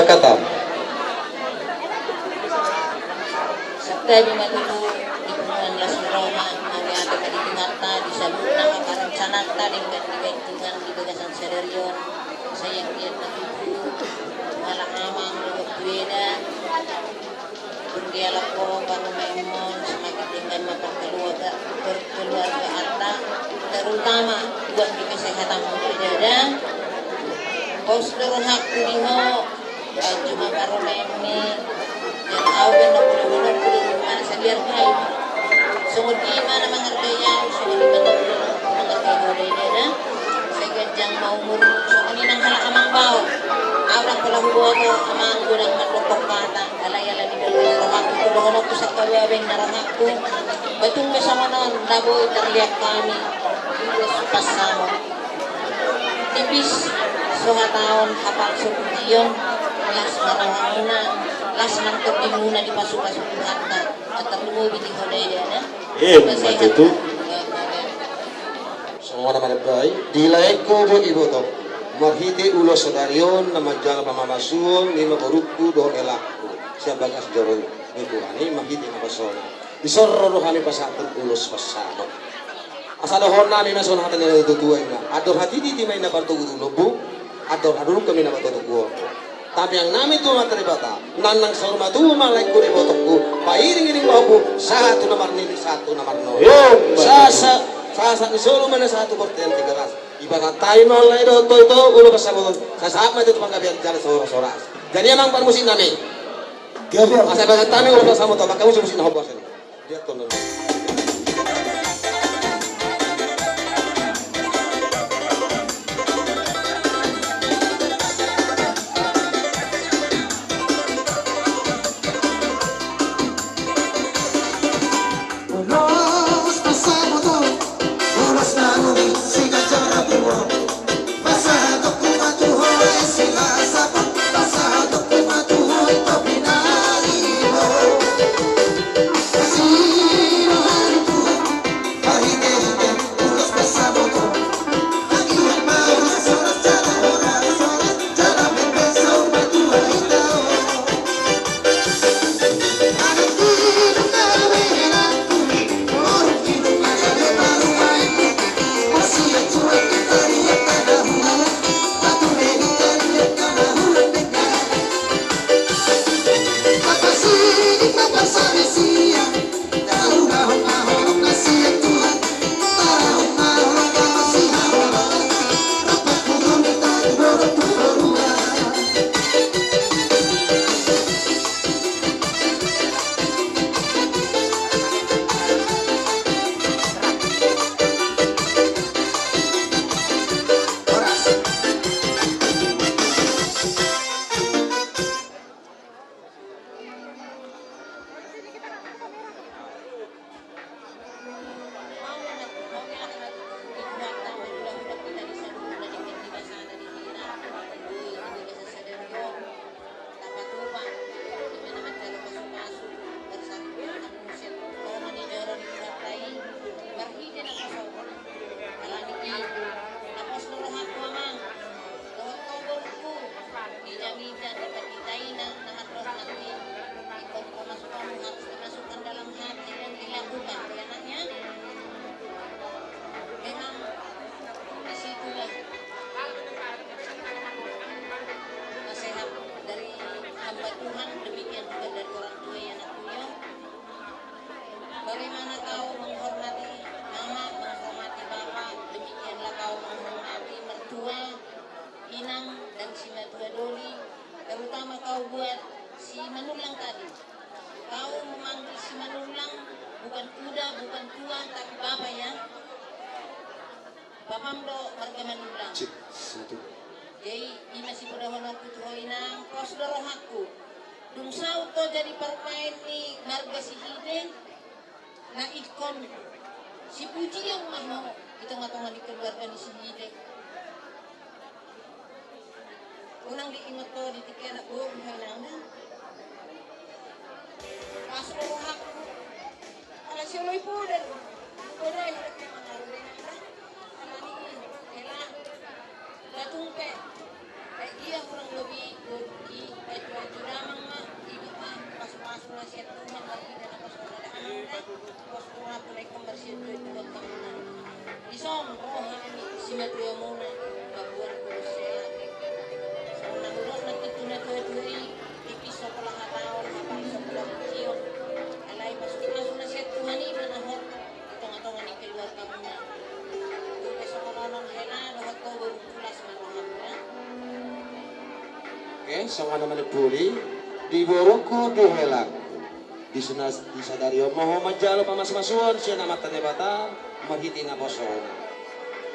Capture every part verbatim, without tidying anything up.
Kata. Santabi ma tutu di punguan las ni roha, mauliate ma di Tuhanta di saluhutna parancananta denggan dibahen Tuhan di bagasan sadari on. Sai anggiat na tutu halak amang dohot tu eda. Tung dialap ho parumaenmon, semakin denggan ma parkeluarga, parkeluargaanta, terutama buat di kesehatanmu di dada. Pos do rohangku di ho, anju ma parumaenmi. Dan au pe na pula pula pula mana sabiar kai. Songon i ma na manghargai au, songon i ma na manghargai ho di dada. Sai ganjang ma umur, songon i nang halak amang bao. Au ndang pola huboto amang godang mandok hata. Alai ala ni dolok ni rohangku tu dohononku sangkaluaben na rohangku. Ba tung pe songon on na boi tarliak hami. Ulos pansamot. Tipis so hataon, hapal so pujion. Las ma rohamuna, las ma tondimuna dipasupasu Tuhanta. Tarlumobi di ho di eda. Ima tutu. Songon i ma nambai, di laengku dohot ibotongku, marhite ulos sadari on na manjalo pamasupasu, ima borungku dohot helangku sian bagas joro ni Tuhan i, marhite na pasona dison ro do hami pasahathon ulos pansamot. Asa dohonon nami ma songon hata ni natuatua i ma: Andor hatiti ma inna partogu tu lombu, andor hadurung ma inna partogu tu horbo. Tangiang nami tu Amanta Debata, nang saur matua ma laengku dohot ibotongku, pairingiring ma hombu sahat tu na marnini, sahat tu na marnono. Ima tutu. Sahat, sahat ni solu ma na sahat tu bontean Tigaras. Dipasahat hami ma on lae dohot ito ulos pansamot on, sahat ma ito tu panggabean jala so horas-horas. Jadi amang parmusik nami. Gabe. Asa dipasahat hami ulos pansamot on, mangkamusikmusik na hombar sini. Dia tolong. Tapatupa, ima na manjalo pasupasu, bersatu, angusian, roha ni joro ni Tuhanta i, marhite na pasongon, ala ni i, na pos do rohangku amang, dohot ho borungku, di jamita, di pandita i na, na mandok nanti, ingkon pamasuk hamu harus dimasukkan dalam hati dan dilakukan, ya nak ya? Memang di situlah. Nasihat dari hamba Tuhan, demikian juga dari orang tua ya, anakku ya. Bagaimana kau menghormati mama, menghormati bapa, demikianlah kau menghormati mertua, inang, dan simatua doli, terutama kau buat si Manullang tadi. Kau memanggil si Manullang, bukan uda, bukan tua, tapi bapa ya. Bapam do marga Manullang. Cik, satu. Jadi, ima sipadohononku tu ho inang, pos do rohangku. Dung saut ho jadi parumaen ni marga Sihite, na ingkon sipujian ma ho di tongatonga ni keluarga ni Sihite. Unang diingot ho di tingki anak boru ho inang. Pas do rohangku. Ala sioloi podan. Podan. Ala ni i. Hela. Latung pe. Baik dia kurang lebih boru i. Baik Oke, songon i ma nian puli di borungku, di helangku. Di suna-, di sadari on ma ho manjalo pamasumasuon sian Amanta Debata marhite naposona.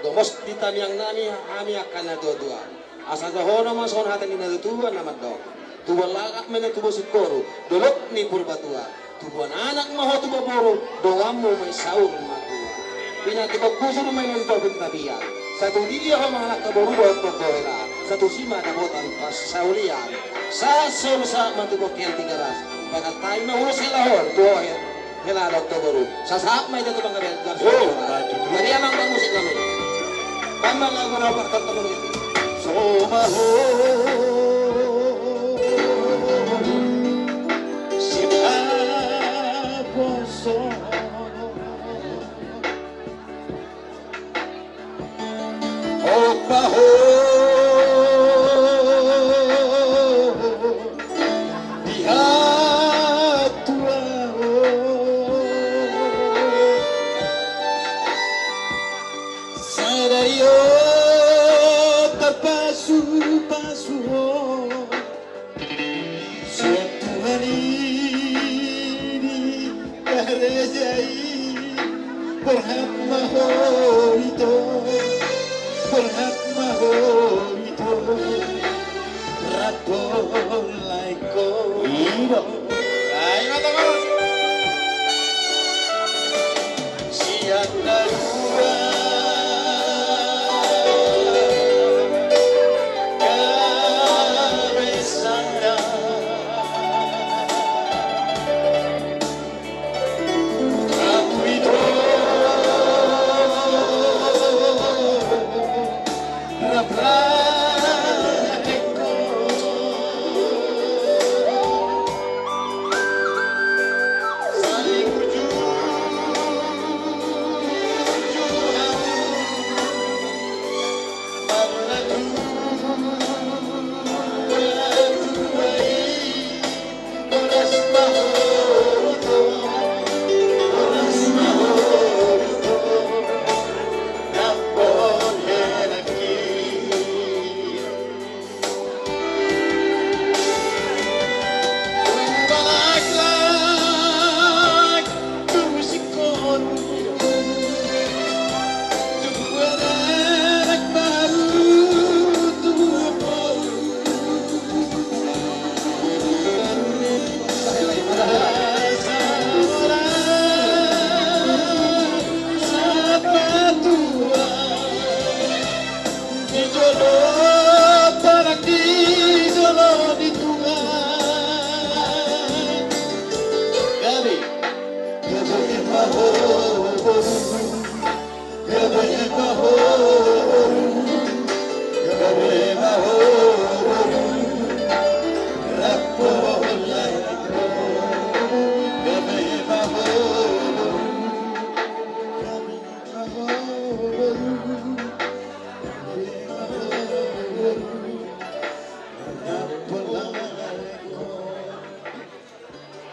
Gomos di tangiang nami hami angka na tuatua. Asa dohonon ma songon hata ni na tuatua na mandok: Tubuan langak ma nian tubuan singkoru, dolok ni Purbatua. Tubuan anak ma ho tubuan boru, donganmu ma i saur matua. Pinantikhon hujur ma nian tu pinantian. Sai tu dia ho mangalangka boru dohot tonggo hela, sai tusi ma dapotan parsaulian. Sahat solu sahat ma tu bontean Tigaras. Pagantai ma ulos hela on tu ho he-, hela dohot tonggo boru. Sahat ma hita tu panggabean. Oh, maju. Jadi amang, bang musik nami. Tambah lagu na partonton ini. So ma ho sipaposo. Ompa ho di hatuaon. Sadari on tarpasupasu ho sian Tuhan i di kareja i. Borhat ma ho ito, borhat ma ho ito, rap ho laengko. Ido. Ai ma tangan. Sian na dua gabe sada. Rap ito. Rap laengko. Saling ujung, ujung. Marlaku, marlaku ai.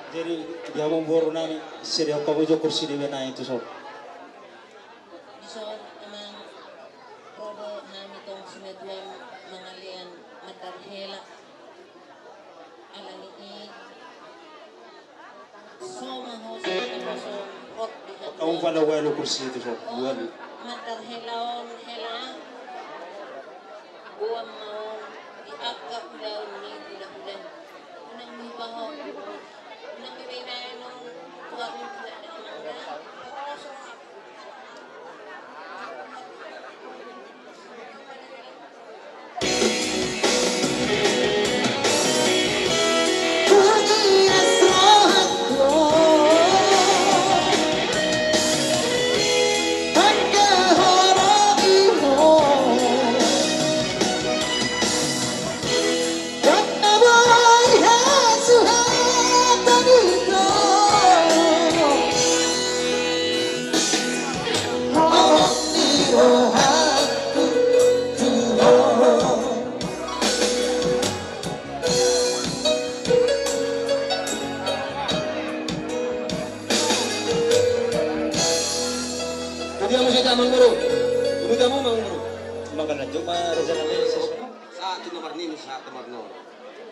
Jadi, dia mamboru nami, sediaon hamu jo kursi di bena itu, sob. Dison, amang, ro do hami tong simatuam mangalean mandar hela. Alani i, so ma ho sian naposo on rap di hatuaon. Hamu pala ualu kursi itu, sob. Ualu. Mandar hela on, hela. Boan ma on di angka ulaon ni hulahula. Unang lupa ho. Unang be ibaen on tu ahu tu amang da.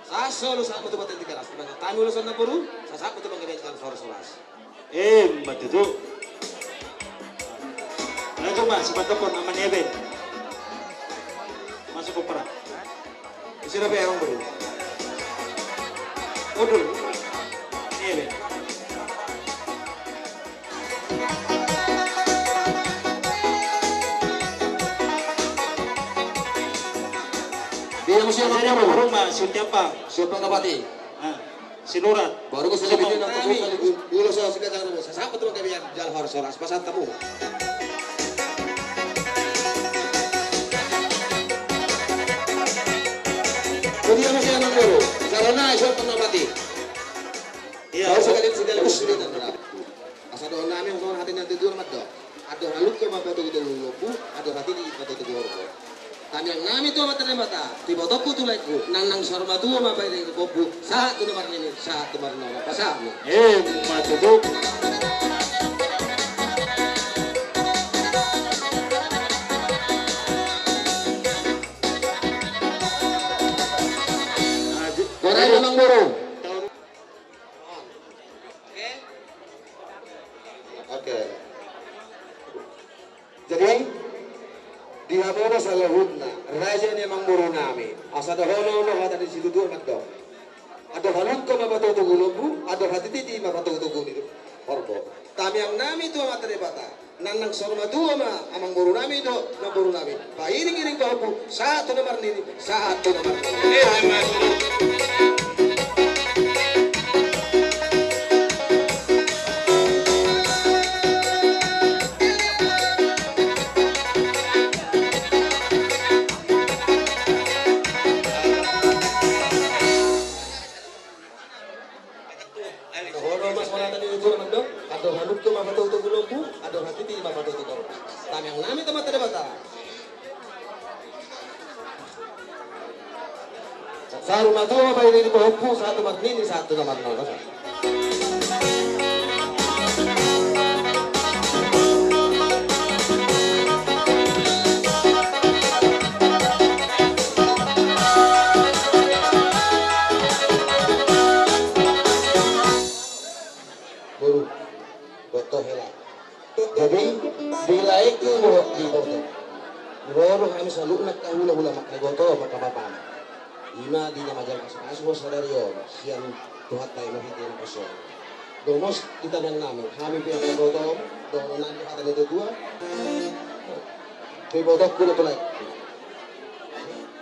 Sahat solu sahat ma tu bontean Tigaras. Di bagasan hami ulos on namboru, sahat ma tu panggabean jala horas-horas. Emma tutu. Lanjut ma, sipantaphon nama ni Eben. Masuk ke perang. Isi rapi emang boru. Odol. Ni Eben. Dia mesti ada rumah, si Tiapa. Siapa nggak pati? Ah, si Lurat. Baru gue sudah bikin nang kami. Dulu saya sudah jangan rumah. Saya sapa tuh kami yang jalan horas-horas. Pasan tamu. Jadi dia mesti ada dulu. Karena siapa nggak pati? Iya. Baru sekali sekali gue sudah jangan. Asa dohonon nami, asa dohonon hata ni natuatua ma do. Andor halumpang ma patogutogu lombu, andor hatiti ma patogutogu horbo. Tangiang nami tu Amanta Debata, tu ibotongku tu laengku, nang nang saur matua ma bahen ni lombu, sahat tu na marnini, sahat tu na marnono, pasahat ma. Emma tutu. Gorai memang boru. Oke. Jadi, di hamu ma saluhutna, raja ni amangboru nami, asa dohonon do hata ni situtu mandok. Andor halumpang ma patogutogu lombu, andor hatiti ma patogutogu ni horbo. Tangiang nami tu Amanta Debata. Nang nang saur matua ma amangboru nami dohot namboru nami. Pairingiring pahompu, sahat tu na marnini, sahat tu na marnono. Dohonon ma songon hata ni tutur mandok, andor halumpang ma patogutogu lombu, andor hatiti ma patogutogu horbo. Tangiang nami tu Amanta Debata. Saur matua ma bahen ni pahompu, sahat tu marnini, sahat tu na marnono. Boru, boto hela. Jadi, di laengku dohot di ibotongku. Ro do hami saluhutna angka hulahula, angka iboto, angka bapa. Ima di na majalmaso sadari on, sian Tuhanta i ma hita i na poso. Gomos di tangiang nami, hami pe angka iboto, dohonon nami hata ni natuatua. Tu ibotongku dohot tu laengku.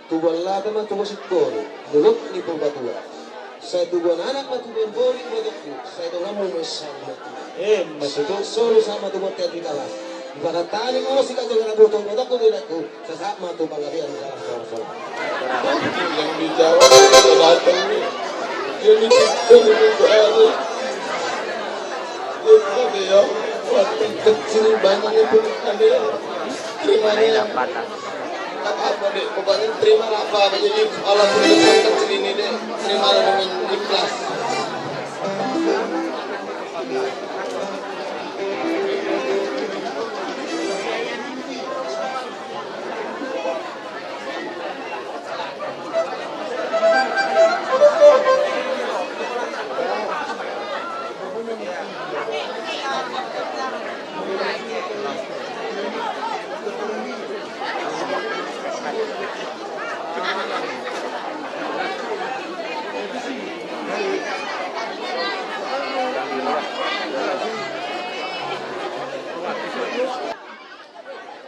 Tubuan lata ma tubuan singkoru, mulut ni Purbatua. Sai tubuan anak ma tubuan boru ibotongku, sai donganmu ma i saur matua. Emma tutu. Sahat solu sahat ma tu bontean Tigaras. Di bagasan hami ulos i, ganjang na boto ibotongku dohot laengku, sahat ma tu panggabean jala horas-horas. Yang di Jawa, yang datang ni. Yang di Jawa, yang di Jawa. Yang di Jawa. Waktu kecil banyak itu ada. Terima kasih. Apa-apa deh, pokoknya terima apa-apa. Jadi, walaupun besar kecil ini deh, terima dengan ikhlas.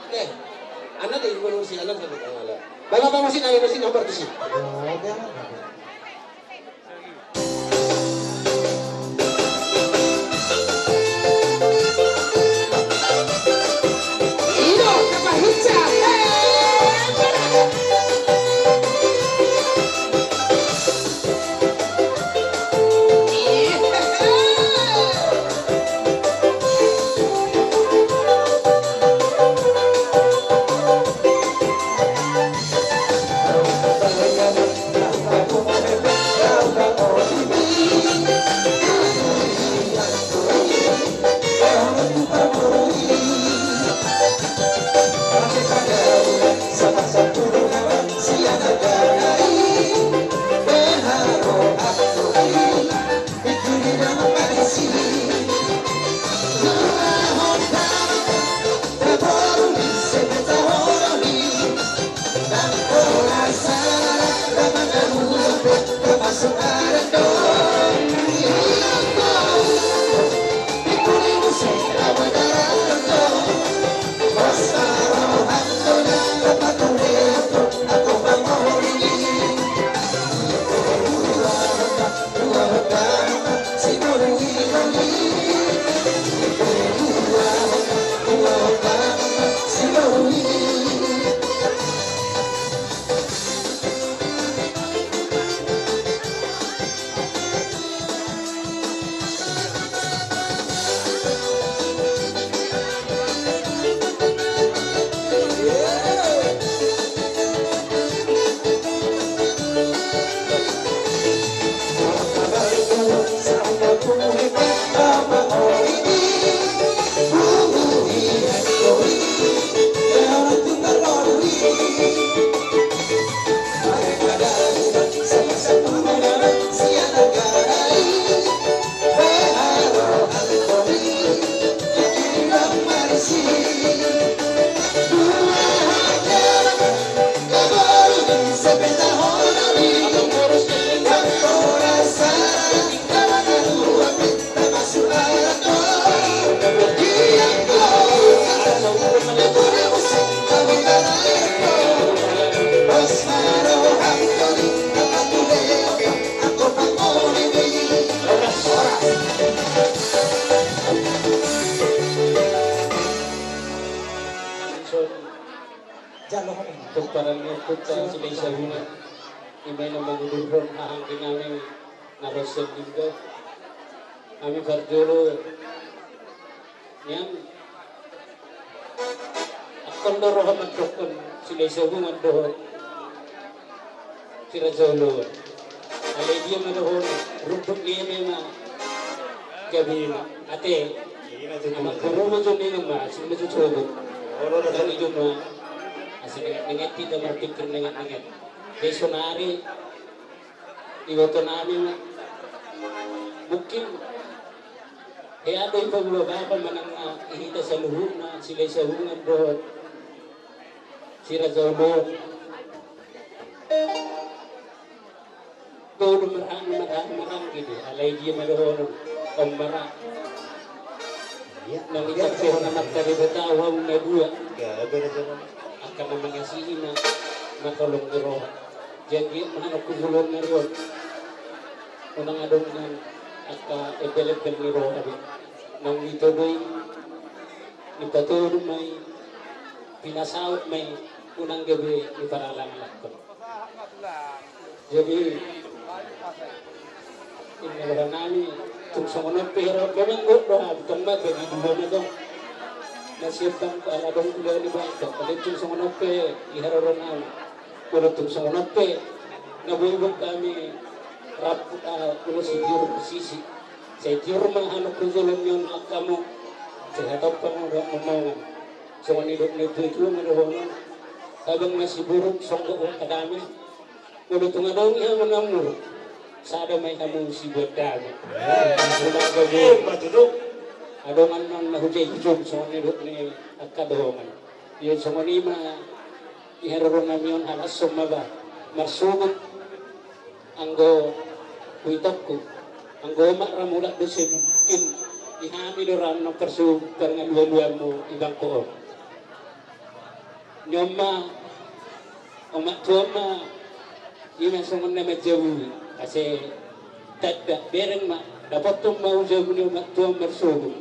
Oke, anak dari Gunung Sialang sampai Tangala. Bapak, bapak, sini, ayo, sini, nomor di sini. Silahisahungan, ima na mangudurhon haha anggi nami na ro sian Limbo. Hami parjolo nian angkon do roha mandokkon Silahisahungan dohot Si Raja Oloan. Alai dia ma dohonon, runduk ni eme ma gabe ma ate. Amang boru ma jo ninna ma, asing ma jo sogot. Olo, olo. Jadi jo ma, asa nenget-nenget hita marpikir nenget-nenget. Jadi sonari iboto nami ma. Mungkin hea do ipaboa bapa manang na hita saluhutna Silahisahungan dohot Si Raja Oloan. Bau do marhang, marhang, marhang gitu. Alai dia ma dohonon, on ma ra. Iya. Nang ikan pehon anak tadi betahu hau na dua. Angka na mangasihi na, na tolong ni roha. Jadi, mahanok kujulon na rion. Unang adong nang angka embel-embel ni roha be. Nang ito do i, nipatoru ma i, pinasaut ma i, unang gabe ni paralangalakkon. Jadi, inna roha nami, tung songon on pe hera, memang got do hami, tong ma bagi dua ma tong. Na siap tong, ala dong dua ni bangsa, tapi tung songon on pe, i haroro nami. Molo tung songon on pe, na boi boi hami, rap, ah, ulos si tiur sisi. Sai tiur ma hanok kujulon ni on langkamu. Sai hatop ma dohot momongan. Songon nidok ni tua-tua ma dohonon. Habang na siburuk, songgop hata dame. Molo tung adong i hamu na muruk, sada ma i hamu sibuat dame. Ima tutu. Adong annon na hujai hujung songon nidok ni angka dongan. Ia songon i ma i haroro nami on, halashon ma ba. Marsogot anggo huitongku. Anggo omak ra mulak do sai mungkin i hami do ra annon parsogot parngalualuanmu i bangko on. Ni on ma, omak tua on ma, ima songon na manjabu, ase tanda bereng ma, dapothon ma ujabuna omak tua on marsogot.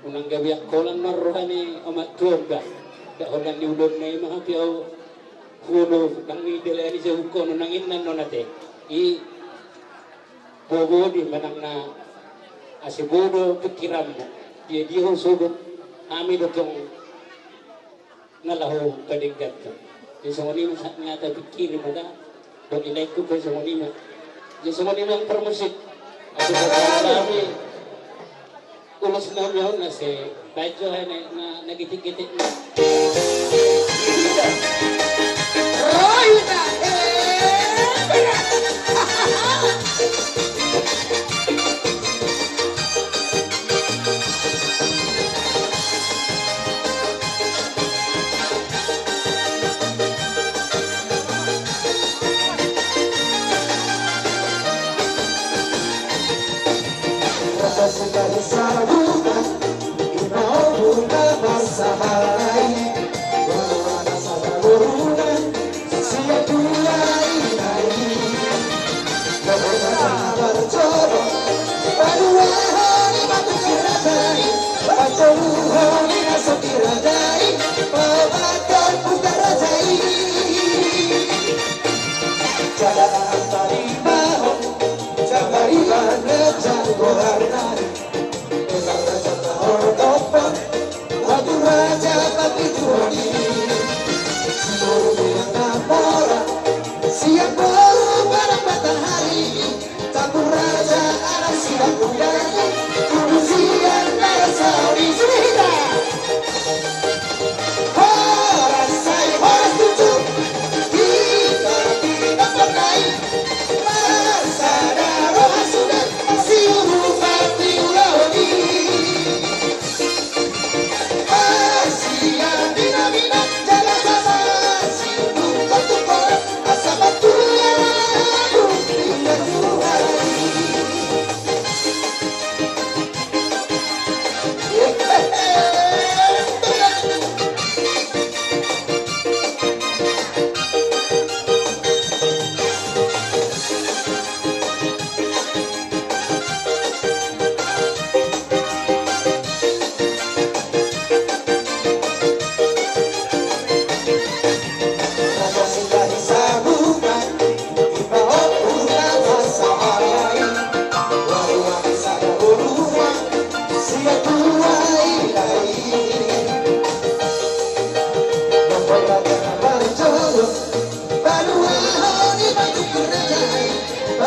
Unang gabe angkolan ma roha ni omak tua on ba, ndang holan ni ulaonna i ma hape au huolo, ndang ni dalani jabungkon, unang inna annon ate. I bobo di manang na ase bodo pikiranmu. Dia dia ho sogot hami do tong na laho padenggan tong. Jadi songon i ma sahat ni hata pikiri ma da. Dok ilengku pe songon i ma. Jadi songon i ma yang permusik. Ase kami ulos nami on ase baik jo hai na na gitik-gitik.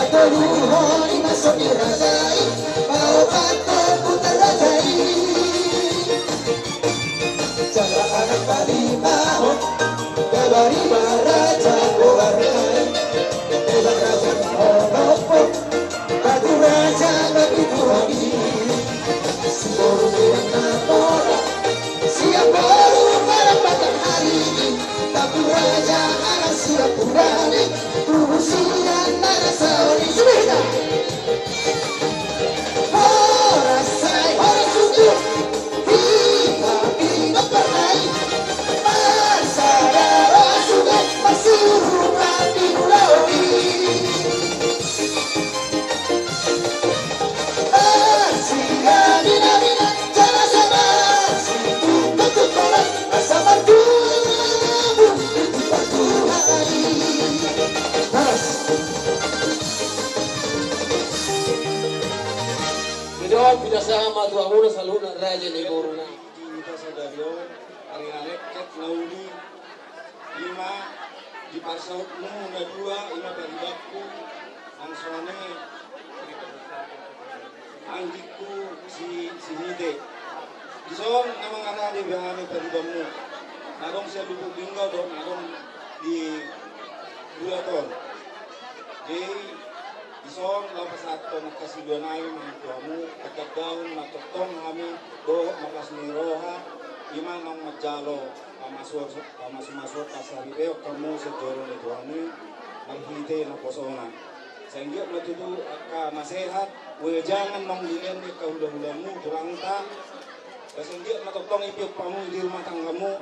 Tolu hori masuk di raja i, paopat tu putar raja i. Jala anak palimahon, kabari ma raja goarna i. Eba raja ni holopo, batu raja na pitu hori. Siboru bilang na pola, siap boru malam matahari. Tapi raja anak siap purani, tubuh siang nara saori. Sudah kita. Horas sai, horas subuh. Tiba, tiba pernai. Masa dara sudah masuk rumah di pulau i. Masa bina-bina, jala sama. Situ betul kolam, masa bertumbuh. Itu batu hari. Horas. Jadi on, pinasahat ma tu hamuna saluhutna raja ni boruna. Di hita sadari on, ari na lengket na uli, ima di parsahutmu na dua, ima paribanku, nang songon i anggingku si, si Hite. Dison na mangarade be hami paribanmu. Na adong sian Lubuk Linggau dohot na adong di Bulat on. Jadi, dison laho pasahathon angka siluanami ma tu hamu, angka daun na tongtong hami dohot na las ni roha, ima naung manjalo pamasu-, pamasu-masuon, pasaripeon hamu sian jolo ni Tuhan i, marhite naposona. Sai anggiat ma tutu angka nasehat, wejangan naung dilehon ni angka hula-hulamu, tulangta, asa anggiat ma tongtong ipiop hamu di rumah tanggamu,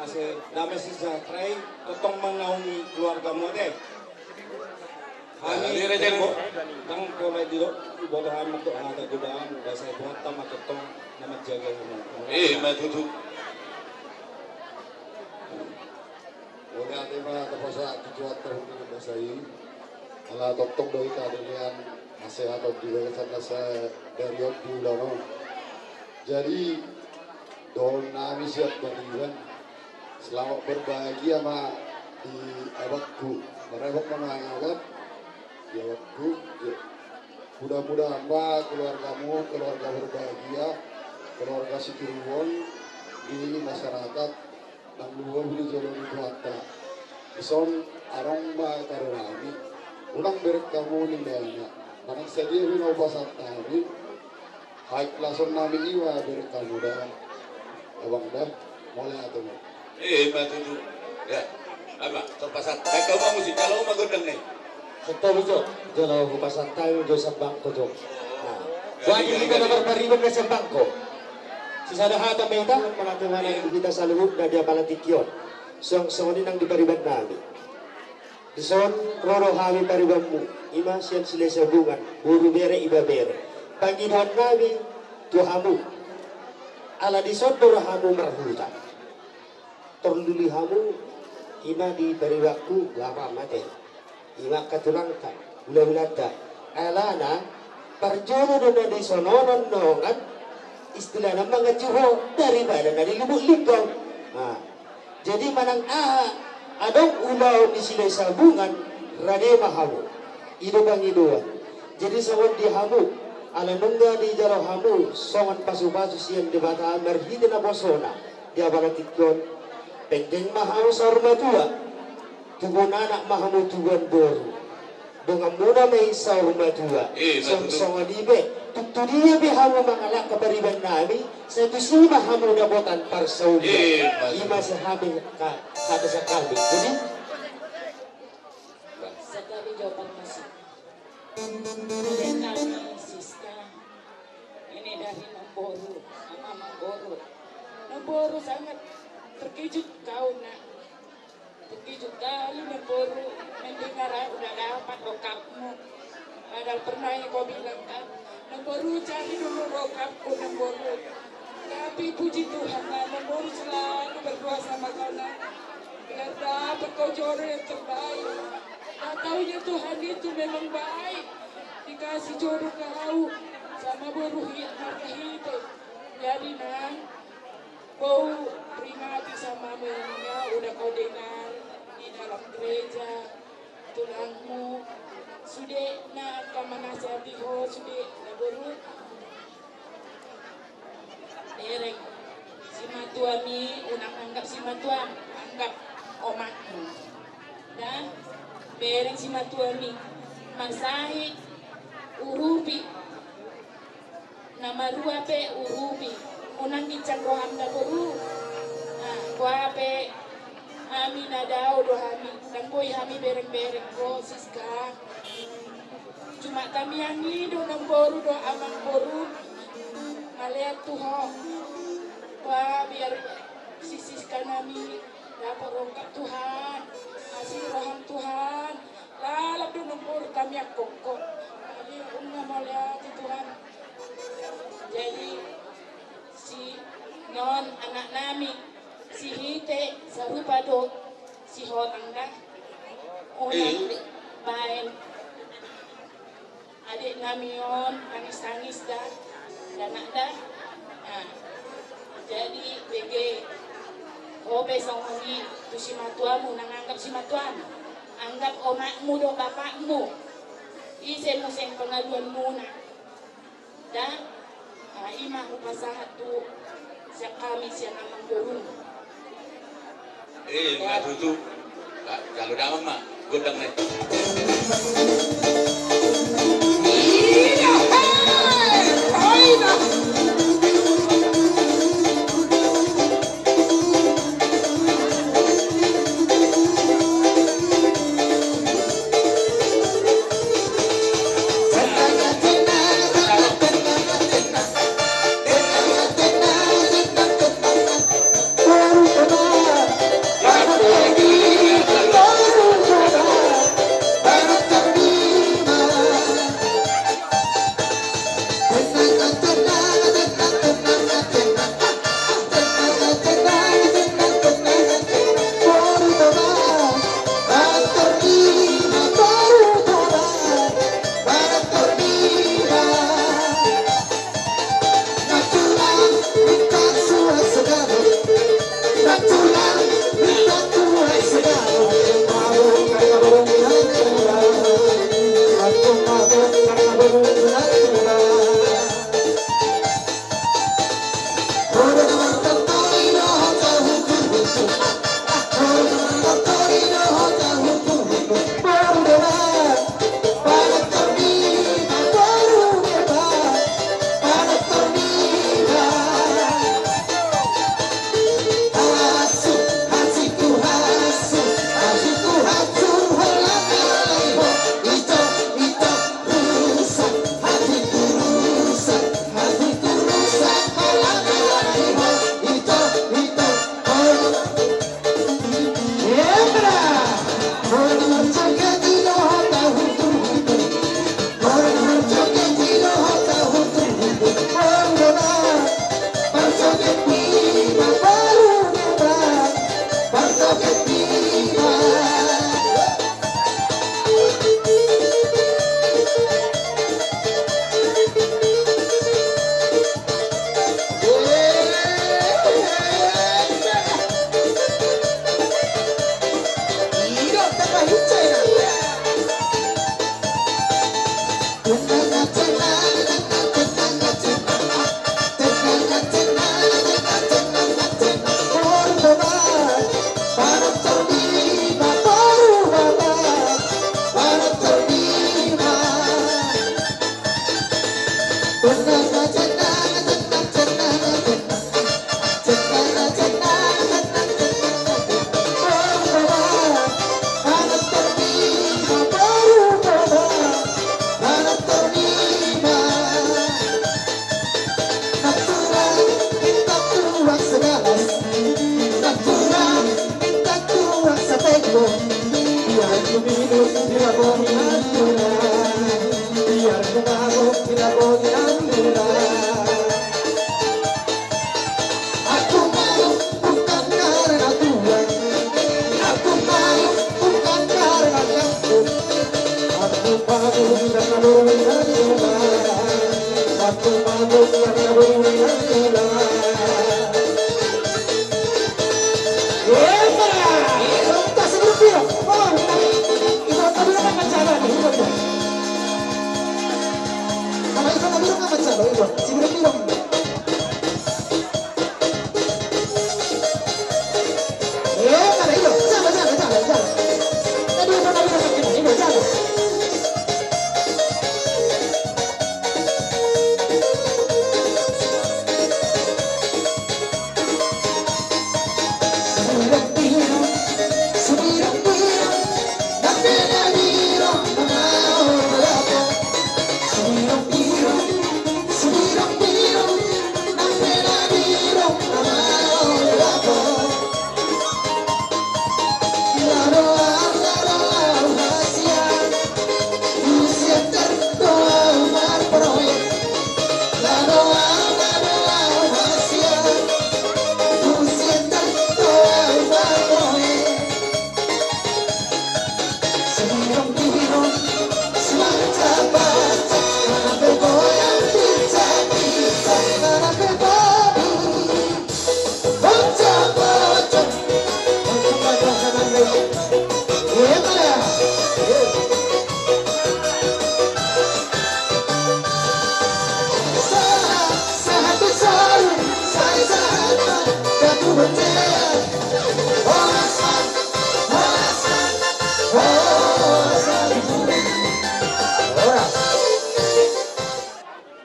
asa dame sejahtera i tongtong mangaranti keluargamu, ate. Hami, ndang pola diboto hami mandok hata godang, asa Tuhanta ma tongtong na manjaga hamu. Ima tutu. Mauliate ma tapasahat tu Tuhanta, hami na masa i. Ala tongtong do hita dilehon nasehat on di bagasan na sadari on di ulaon on. Jadi, dohonon nami sian pariban, selamat berbahagia ma di abangku. Marhabang ma nang abang di abangku. Ya. Mudah-mudahan ma keluargamu keluarga berbahagia, keluarga sitiruon di masyarakat. Nang luhut di jolo ni Tuhanta. Dison adong ma taringot nami. Unang bereng hamu ninna. Manang sadia pe na hupasahat hami, haikhlason nami i ma bereng hamu da. Abang da. Mauliate ma. Ima tutu. Ya. Ima, so pasahat. Baen hamu ma musik, jalo ma gondang na i. Setta bujo, jolo hupasahat hami jo sambangko jo. Nah. Jadi hita na marpariban na sambangko. Sisada hata ma hita, mauliate ma di hita saluhutna di apala tingki on. Songon i nang di pariban nami. Dison ro do hami paribanmu, ima sian Silahisabungan, boru, bere, ibebere. Pangidoan nami tu hamu. Ala dison do rohamu marhuta. Torduli hamu, ima di paribanku, lama mate. Ima angka tulangta, hula-hulanta. Alana, parjolo do na di sonon on nongan, istilahna manganju ho daripada na di Lubuk Linggau. Nah, jadi manang aha adong ulaon di Silahisabungan, rade ma hamu. I do pangidoan. Jadi songon di hamu, ala nunga dijalo hamu songon pasu-pasu sian Debata marhite naposona di apala tingki on. Penggeng ma hamu saur matua, tubuan anak ma hamu tubuan boru. Donganmuna ma i saur matua. Ima tutu. Songon i pe, tung tu dia pe hamu mangalangka pariban nami, sai tusi ma hamu dapotan parsaulian. Ima tutu. Ima sian hami, hata sian hami. Jadi, sian hami jo parmusik. Dari kami, Siska. Ini dari Namboru, sama Namboru. Namboru sangat terkejut kau, Nak. Terkejut kali Namboru mendengar aku udah dapat dongkapmu. Padahal pernah ya kau bilang kan, Namboru cari dulu dongkapku, Namboru. Tapi puji Tuhan, Nak, Namboru selalu berdoa sama kau, Nak. Biar dapat kau jodoh yang terbaik. Nah, taunya Tuhan itu memang baik. Dikasih jodoh kau sama boru Hit, marga Hite. Jadi, Nang, kau peringati sama yang udah kau dengar di dalam gereja, tulangmu, Sude na angka manasehati ho, sude na boru. Bereng simatuami, unang anggap simatuam, anggap omakmu. Da, bereng simatuami, marsahit, urupi. Na marua pe urupi, unang ginjang roham da boru. Nah, boha pe hami na dao do hami, ndang boi hami bereng-bereng ho, Siska. Cuma tamiang i do namboru dohot amangboru, mauliate tu ho. Ba biar si Siska nami dapot rongkap Tuhan, asi roham Tuhan, lalap do namboru tamiang ho. Jadi unang mauliate Tuhan. Jadi sinon anak nami, si Hite sarupa do si Hotang da. Unang baen adek nami on tangis-tangis da, dakdanak da. Nah, jadi bege ho pe songon i tu simatuamu, unang anggap simatuam, anggap omakmu dohot bapakmu. Ise muse pengaduanmuna. Da, ima hupasahat tu sian hami sian amangboru. Eh, ima tutu. Jalo damang ma gondang nai.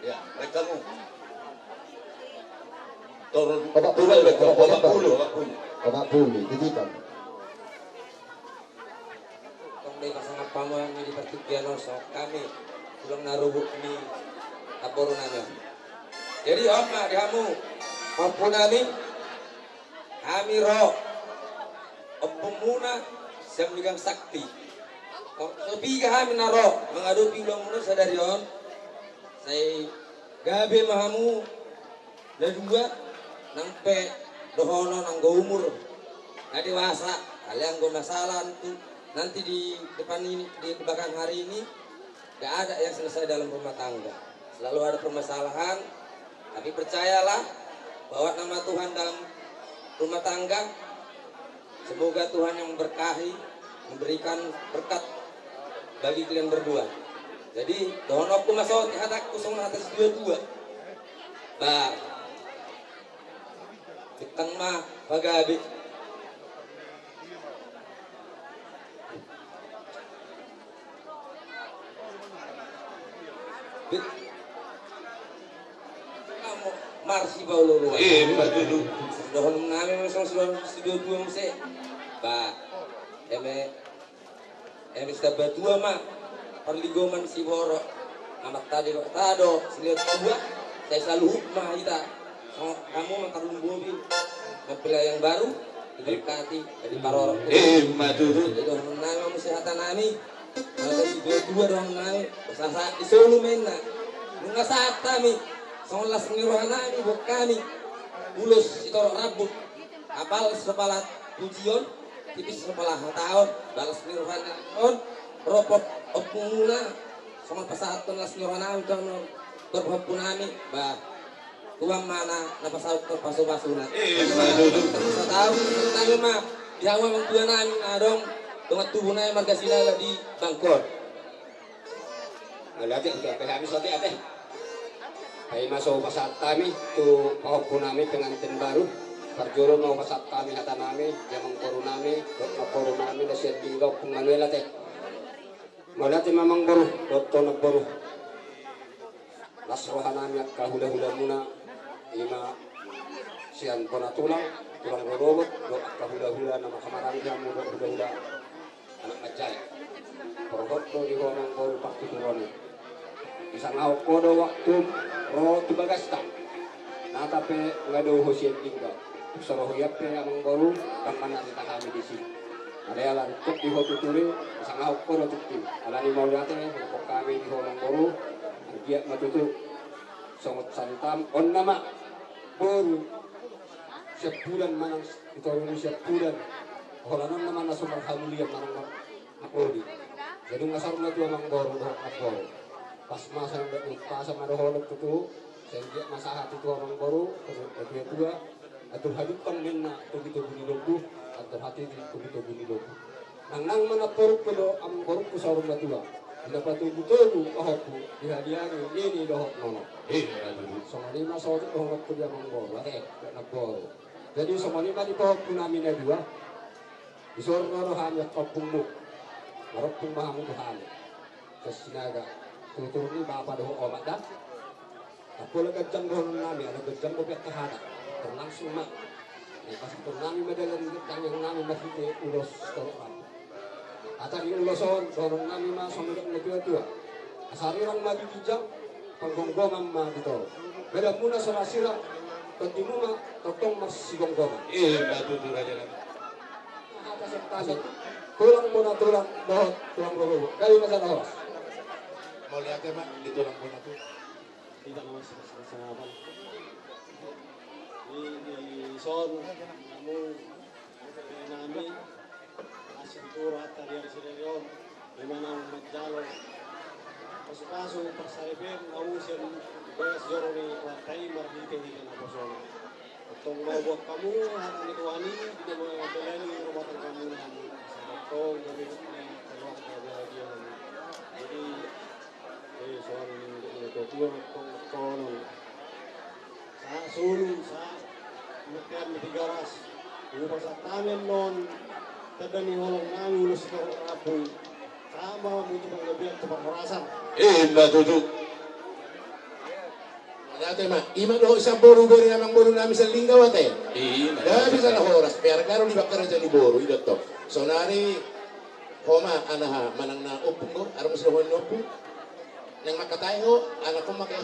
Ya, baik kamu. Turun, Bapak turun, Puli, baik kamu. Bapak Bapak Puli. Puli, Bapak Puli. Bapak Puli, titipon. Tong be pasangaphon hamu di partingkian on, songon hami tulang na ruhut ni namboru nami on. Jadi on ma di hamu, pahompu nami, hami ro, ompunmuna sian Megang Sakti. Tong so piga hami na ro mangadopi ulaonmuna sadari on, sai gabe ma hamu na dua, nang pe dohonon anggo umur na dewasa, alai anggo masalah tu nanti di depan ini, di belakang hari ini, gak ada yang selesai dalam rumah tangga. Selalu ada permasalahan, tapi percayalah bahwa nama Tuhan dalam rumah tangga. Semoga Tuhan yang memberkahi, memberikan berkat bagi kalian berdua. Jadi, dohononku ma songon i, hatangku songon hata situa-tua. Ba, bintang ma pagabe. Marsipaolo-oloan. Eh, betul. Dohonon nami memang songon sudah dua muse. Ba, eme, eme sitamba tua ma parlinggoman siborok. Amat tadi kok tado siliat tua. Saya saluhut ma hita. Songon hamu ma tarlumobi mempelai yang baru, diberkati, jadi parorot. Ima tutu. Jadi dohonon nami ma muse hata nami. Molo situa-tua dohonon nami, sahat di solu ma inna. Nunga sahat hami, songon las ni roha nami, buat hami. Ulos sitorop rambut, apal sapalah pujion, tipis sapalah hataon, balas ni roha nami on, ropot ompungmuna, songon pasahathon las ni roha nami, songon pahompu nami, bah. Tuhan ma na, na pasaut pasu-pasuna. Eh, ima tutu. Terus tahu, nami ma, di hamu amang tua nami, adong, dongan tubu nami, marga Silala di Bangkor. Mauliate, udah pe hami sote ate. Paima so pasahat hami, tu pahompu nami pengantin baru, parjolo ma pasahat hami hata nami, di amang boru nami, dohot namboru nami, na sian Lingga, Ompung Manuel ate. Mauliate ma amang boru, dohot namboru. Las roha nami angka hula-hulamuna, ima sian bona tulang, tulang rorobot, dohot angka hula-hula na marhamaranggi hamu, dohot hula-hula anak manjae. Porhot do di ho amang boru partuturanon i. Disangahon ho do waktu ro tu bagasta. Nata pe nga dao ho sian Lingga. Tung so ro ho ian pe amang boru, dang manarita hami disi. Alai ala ringkot di ho tutur i, disangahon ho do tingki. Alani mauliate, hurang hami di ho amang boru, anggiat ma tutu songon saritam, on nama boru siampudan manang sitorus siampudan. Holan on nama na so marhamulian manang mar-, marholi. Jadi nunga saur matua amang boru dohot namboru. Pas masa nda, pas ma dohonon tutu, sai anggiat ma sahat i tu amang boru, tu natua-tua. Atur hadumpang ninna togu-togu ni lombu, atur hatiti togu-togu ni lombu. Nangnang ma namborungku dohot amang borungku saur matua. Di na patogu-togu pahompu, di hadiari nini dohot nono. Iya, betul. Songon i ma saotik dohononku di amangboru, ate, di namboru. Jadi songon i ma di pahompu nami na dua. Dison ro do hami angka ompungmu. Marompung ma hamu tu hami. Sian Sinaga. Tutur ni bapa dohot omak da. Anggo ala ganjang dohonon nami, ala ganjang dope angka hata. Terlangsung ma. Dipasahathon nami ma dalan ganjang nami marhite ulos torop. Hata ni ulos on, dohonon nami ma songon didok ni natua-tua. Asa rirang ma di ginjang, panggomgoman ma di toru. Badanmuna so ra sirang, tondimu ma tongtong marsigomgoman. Eh, batu tu raja nami. Hata sian hata. Tulang bona tulang, dohot tulang rorobot. Gabe ma jala horas. Mauliate ma di tulang bona tulang. Hita na marsipasahapan. Di, dison, hamu, nami, asi di turu hata di ari sadari on, di mana manjalo pasu-pasu, parsaripeon, hamu sian bagas joro ni Tuhanta i marhite hita naposona. Tong ma buat hamu, hata ni Tuhan i, di na manjalani rumah tangga muna. Tong, gabe, keluarga bahagia. Jadi, Eh, soal ini, ini, ini, ini, ini, ini, ini. Sa solu, sa metean di Tigaras. Upa sa tamen non, tanda ni holong nami ulos si Karok Rabu. Sama butuh panggabean tu parhorasan. Eh, inda tutu. Ate ma, ima dohot sian boru bere amangboru nami sian Linggau ate. Iya, da bisa na horas, biar garo di bakar aja ni boru, ido to. Sonari, homa, anaha, manang na ompung do, arung sidohon ni ompung. Nang makatai ho, anak ho maka.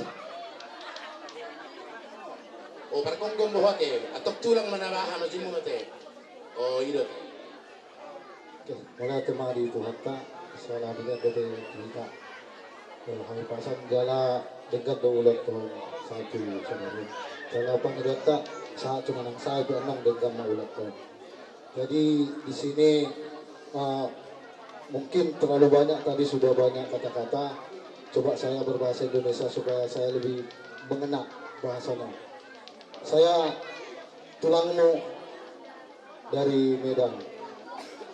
O, pargomgom do ho ate, atok tulang manabaha majimu ate. O, ido. Oke, mauliate ma di Tuhanta, salah melihat dari kita. Kalau kami pasang jala denggan do ulat tu satu sebenarnya. Jala pangidoanta, sahat cuma nang saya tu anang denggan ma ulat tu. Jadi di sini, eh, mungkin terlalu banyak tadi, sudah banyak kata-kata. Coba saya berbahasa Indonesia supaya saya lebih mengena bahasanya. Saya tulangmu dari Medan.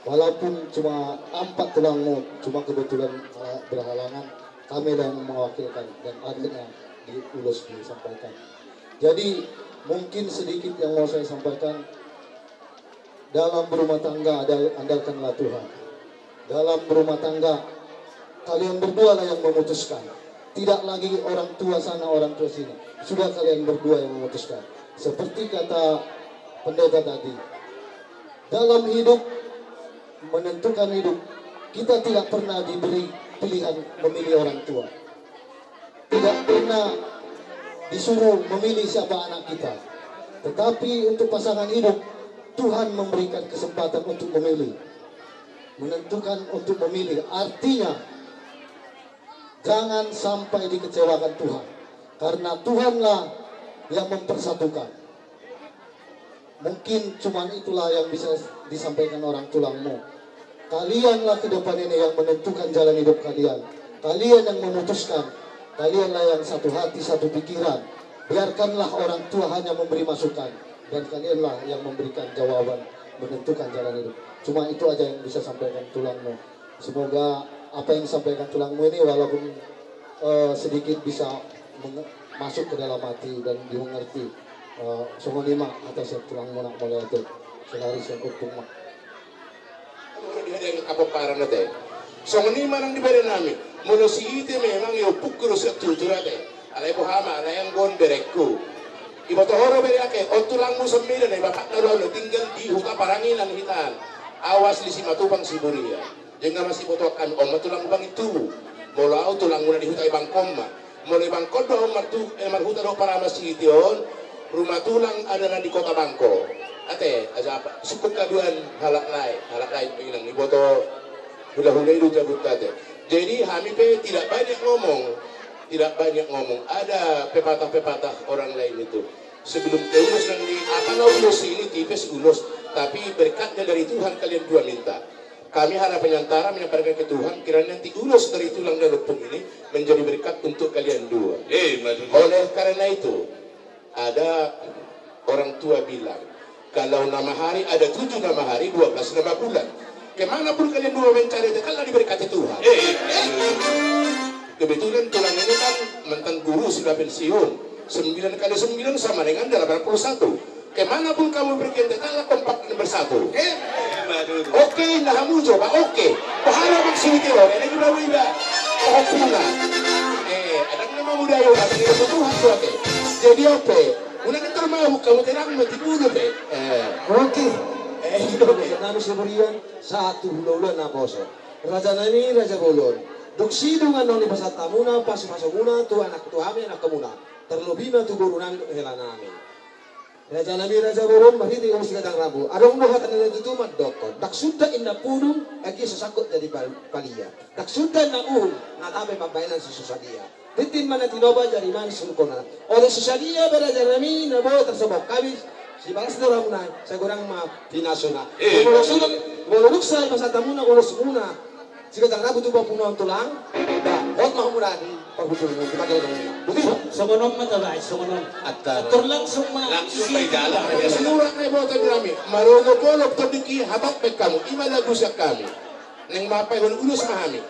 Walaupun cuma empat tulangmu, cuma kebetulan, eh, berhalangan, kami yang mewakilkan dan akhirnya di ulos disampaikan. Jadi, mungkin sedikit yang mau saya sampaikan. Dalam berumah tangga, andal-, andalkanlah Tuhan. Dalam berumah tangga, kalian berdualah yang memutuskan. Tidak lagi orang tua sana, orang tua sini. Sudah kalian berdua yang memutuskan. Seperti kata pendeta tadi, dalam hidup, menentukan hidup, kita tidak pernah diberi pilihan memilih orang tua. Tidak pernah disuruh memilih siapa anak kita. Tetapi untuk pasangan hidup, Tuhan memberikan kesempatan untuk memilih. Menentukan untuk memilih. Artinya, jangan sampai dikecewakan Tuhan. Karena Tuhanlah yang mempersatukan. Mungkin cuman itulah yang bisa disampaikan orang tulangmu. Kalianlah ke depan ini yang menentukan jalan hidup kalian. Kalian yang memutuskan. Kalianlah yang satu hati, satu pikiran. Biarkanlah orang tua hanya memberi masukan. Dan kalianlah yang memberikan jawaban, menentukan jalan hidup. Cuma itu aja yang bisa sampaikan tulangmu. Semoga apa yang disampaikan tulangmu ini walaupun, eh, sedikit bisa menge-, masuk ke dalam hati dan dimengerti. Eh, songon i ma hata sian tulangmu, nang mauliate. Sonari sian ompung ma. Di hadian kapomparan na te. Songon i ma nang di bere nami. Molo siite memang i ompungku do sian tutur ate. Alai boha ma, alai anggo on berengku. Iboto ho do bere ate, on tulangmu sian Medan, ai bapakna do au na tinggal di huta Paranginan hitaan. Au asli Simatupang Siburian. Jala nga masibotoan hami, on ma tulangmu bangin tubu. Molo au tulangmu na di huta i bangkon ma. Molo i bangkon do au martu-, eh, marhuta dohot paraman siite on, ruma tulang ada na di Kota Bangko. Ate, aja apa, sungkun haduan halak lae, halak lae inang iboto hula-hula i do jabunta ate. Jadi hami pe tidak banyak ngomong, tidak banyak ngomong. Ada pepatah-pepatah orang lain itu. Sebelum ke ulos nanti, apa lah ulos ini, tipis ulos, tapi berkatnya dari Tuhan kalian dua minta. Kami hanya perantara menyampaikan ke Tuhan, kiranya nanti ulos dari tulang dan ompung ini menjadi berkat untuk kalian dua. Eh, maksudnya? Oleh karena itu, ada orang tua bilang, kalau nama hari ada tujuh nama hari, dua belas nama bulan. Ke mana pun kalian dua mencari, tetaplah diberkati Tuhan. Eh, eh, eh. Kebetulan tulang ini kan mantan guru, sudah pensiun. Sembilan kali sembilan sama dengan delapan puluh satu. Ke mana pun kamu pergi, tetaplah kompak dan bersatu. Eh, eh, baru. Oke, nah, hamu coba, oke. Bahaya maksud itu, ini juga beda. Oh, pula. Eh, ada nama budaya, tapi itu Tuhan tuh, oke. Jadi, oke. Udah keter mau kamu terang mati dulu, Pe. Eh. Oke. Eh, oke. Nama seberian satu hula-hula na poso. Raja nami, raja bolon. Dung sidung annon ni pasahat hamuna, pasu-pasumuna, tu anak, tu hami, anak hamuna. Terlebihna tu boru nami, dohot hela nami. Raja nami, raja bolon, marhite hamu si Gajang Rambu. Adong do hata ni na tutu mandokkon. Ndang suda inna pudung, anggiat so sangkot jadi pal-, palia. Ndang suda inna uhum, na tape pambahenan so sadia. Tintin ma na tinopa, jari ma na sungkun. Olo so sadia, raja nami, na boi tarsomba hami, sibalas do hamuna, sai godang ma pinasuna. Eh. Molo suda, molo dung sai pasahat hamuna, ulos muna. Si Gajang Rambu tu pangpunguan tulang, da, hot ma hamu da di pangpunguan tulang. Betul? Songon on ma tabaen, songon on. Atur. Atur langsung ma. Langsung ma i dalan. Surat na iboto di nami. Marolopolop tondingki, hatop baen hamu. I ma lagu sian hami. Naeng mapaihon ulos ma hami.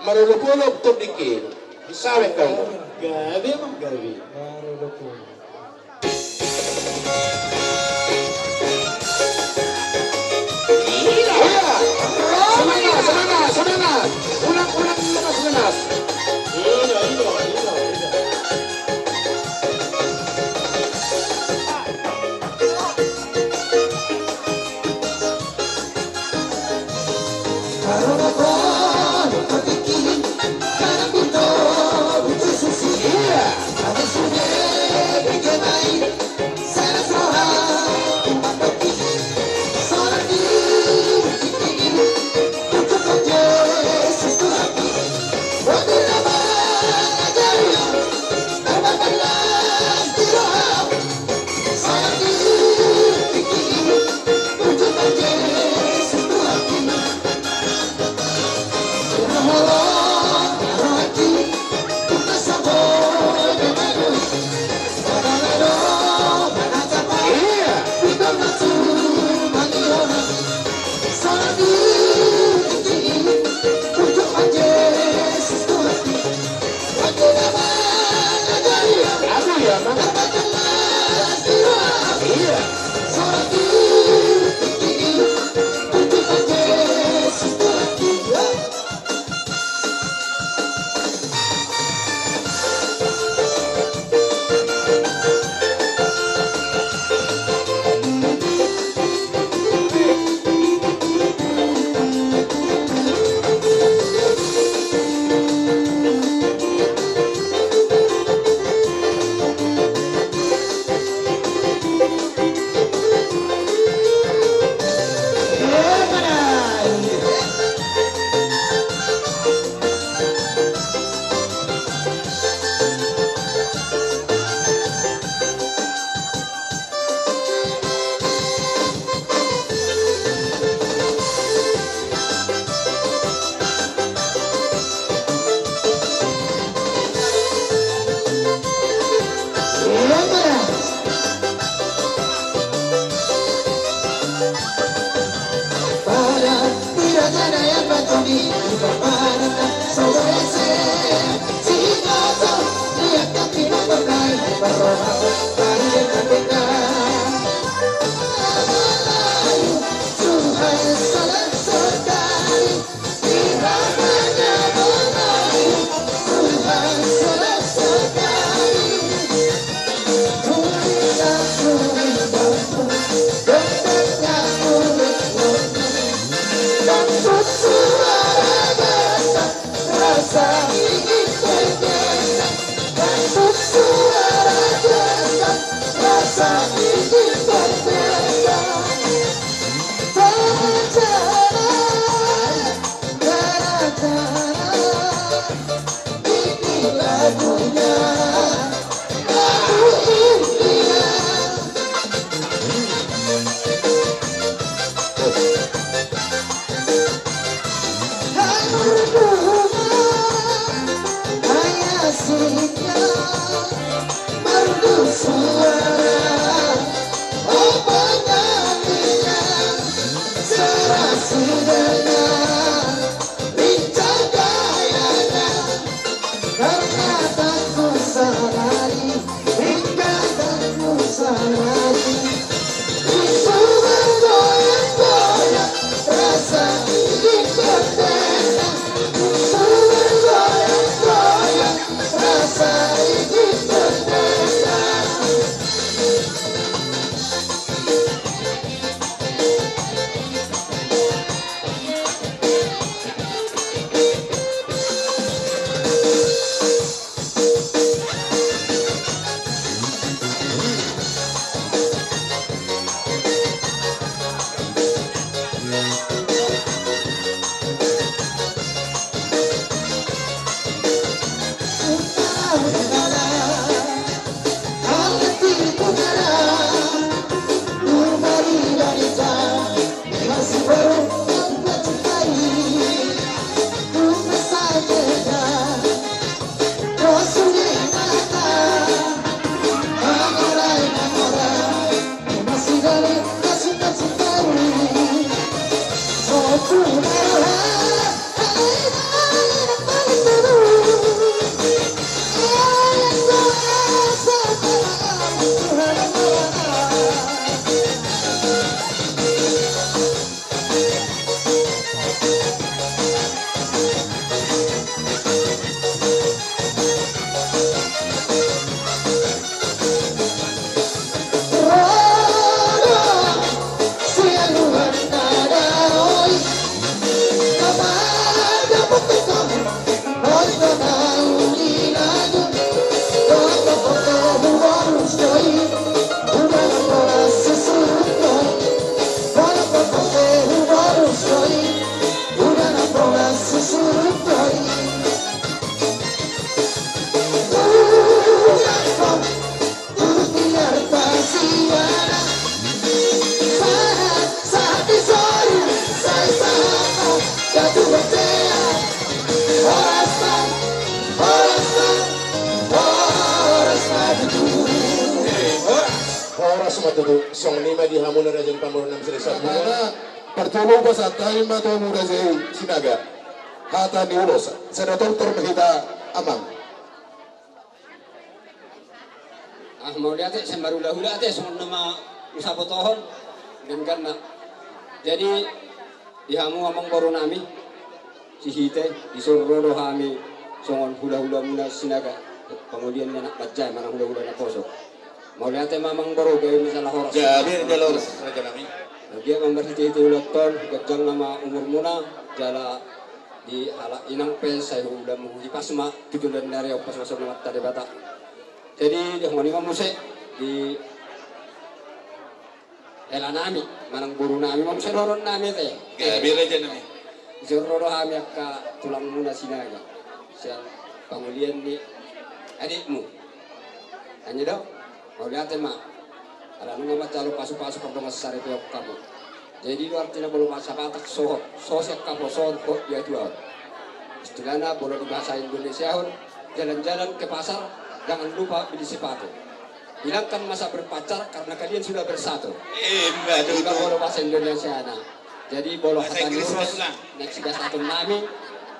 Marolopolop tondingki. Bisa baen hamu. Gabe, manggabe. Marolopolop. Semangat, semangat, semangat. Ulang, ulang, lemas, lemas. Horas ma tutu, songon i ma di hamu na raja ni pamoruon nami Siregar. Parjolo pasahat hami ma tu hamu raja i Sinaga. Hata ni ulos, sada tortor ma hita amang. Ah, mauliate, sai marhulahula ate, songon na husabotohon, denggan ma. Jadi, di hamu amangboru nami, si hita i, dison ro do hami, songon hulahulamuna Sinaga, pangolian ni anak bajai, manang hulahula naposo. Mauliate ma amangboru, gabe ma jala horas. Gabe ma jala horas, raja nami. Gabe ma marhitehite ulaonta on, ganjang ma umurmuna, jala di halak inang pe sai ulamu hipas ma, tu joloan ni ari on, pas masuk ni Amanta Debata. Jadi, di hamu nami ma muse, di hela nami, manang boru nami, ma muse dohonon nami ate. Gabe raja nami. Dison ro do hami angka tulangmuna Sinaga. Sian pangolian ni adikmu. Hanya do, mauliate ma. Ala nunga manjalo pasupasu pardongan saripeon hamu. Jadi do artina molo bahasa Batak sohot, so sian haposoon, hot di hatuaon. Istilahna molo di bahasa Indonesiaon, jalan-jalan ke pasar, jangan lupa beli sepatu. Hilangkan masa berpacar karena kalian sudah bersatu. Ima tutu. Ima molo bahasa Indonesiana. Jadi molo hata ni ulos, na sibasaton nami,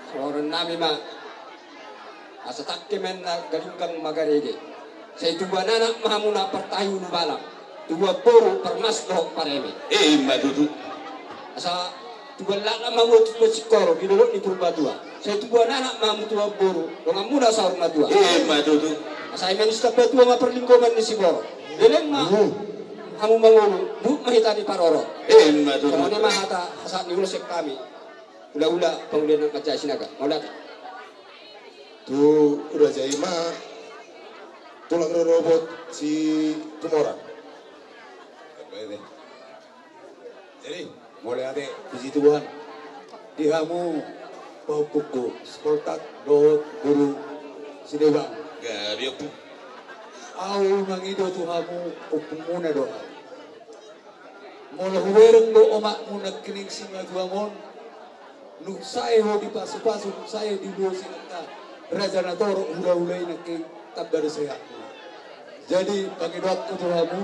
suhoron nami ma. Asa tangke ma na galinggang magarege. Sai tubuan anak ma hamu na partahi ulubalang. Tubuan boru parmas dohot pareme. Ima tutu. Asa tubuan lakna ma hamu tu singkoru di dolok ni Purbatua. Sai tubuan anak ma hamu tubuan boru, donganmuna saur matua. Ima tutu. Asa i ma ni sitambatua ma parlinggoman ni siborok. Leleng ma hamu mangolu, buhut ma hita diparorot. Ima tutu. Songon i ma hata sahat ni ulos sian hami. Hulahula pangolian ni anak bajai Sinaga. Mauliate. Tu raja i ma tulang rorobot Situmorang. Jadi, mauliate, puji Tuhan. Di hamu pahompungku, Sipoltak dohot boru Sidebang. Gabe, Ompu. Ahu mangido tu hamu, ompungmuna do ahu. Molo hubereng do omakmu nangkining simatuam on, nunga sae ho dipasupasu, nunga sae ho diulosi angka raja na torop hulahula i nangkin tamba do sehatna. Jadi, pangidoanku tu hamu,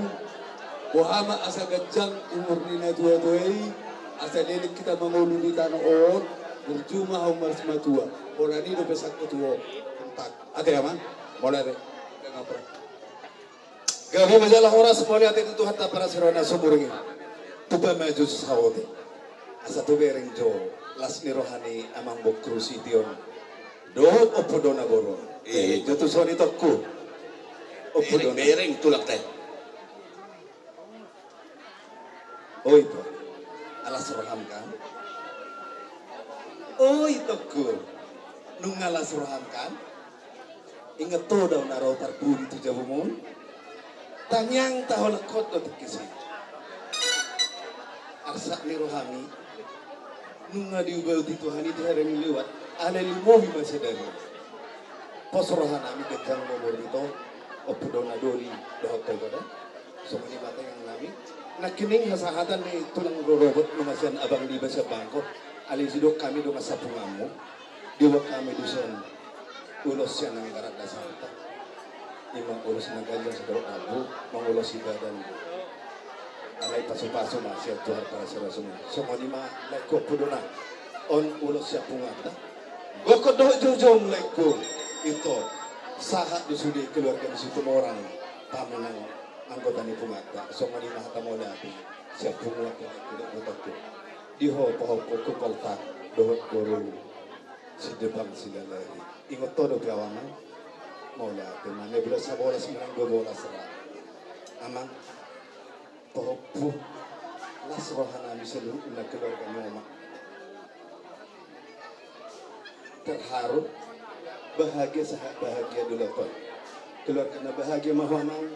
boha ma asa ganjang umur ni natuatua i, asa leleng hita mangolu di tano on, burju ma hamu marsimatua. Holan i do pesanku tu ho. Ate amang, mauliate. Gabe ma jala horas, mauliate tu Tuhanta parasi roha na sumurung i. Tupa ma jo saotik. Asa tubereng jo las ni roha ni amang boru Sition. Dohot ompu dona boru. Iya. Tubereng jo tu son i tongku. Ompu dona. Bereng, bereng tulang te. Oi, Bro. Alas roham kan? Oi, tongku. Nunga las roham kan? Inget ho do au na ro tarbuni tu jabumon. Tangiang taholak hot do tingki si. Arsak ni rohami. Nunga diubaoti Tuhan i di hari na liwat. Alai lumobi ma sadari. Pos roha nami ganjang umur ito, Ompu do na doli dohot ho ito da. Songon i ma tangiang nami. Nangkining hasahatan ni tulang rorobot nunga sian abang Liba sian bangko. Alai sidok hami dongan sapunguanmu. Dibege hami dison ulos sian anggaran dasarta. Ima ulos na ganjang sidok abu, mangulosi badan. Alai pasupasu ma sian Tuhan parasirasomu. Songon i ma laengku Ompu do na. On ulos sian punguanta. Gokhon dohot joujou laengku. Ito. Sahat do sude keluarga ni Situmorang. Pamanang anggota ni punguanta. Songon i ma hata mauliate. Sian punguanta laengku dohot ibotongku. Di ho pahompu ku Poltak. Dohot boru. Sidebang Silalahi. Ingot ho dope au amang. Mauliate ma. Nai bulan sabolas manang dua bolas ra. Amang. Pahompu. Las roha nami saluhutna keluarga ni omak. Terharu. Bahagia sahat bahagia di loton. Keluarga na bahagia ma ho amang.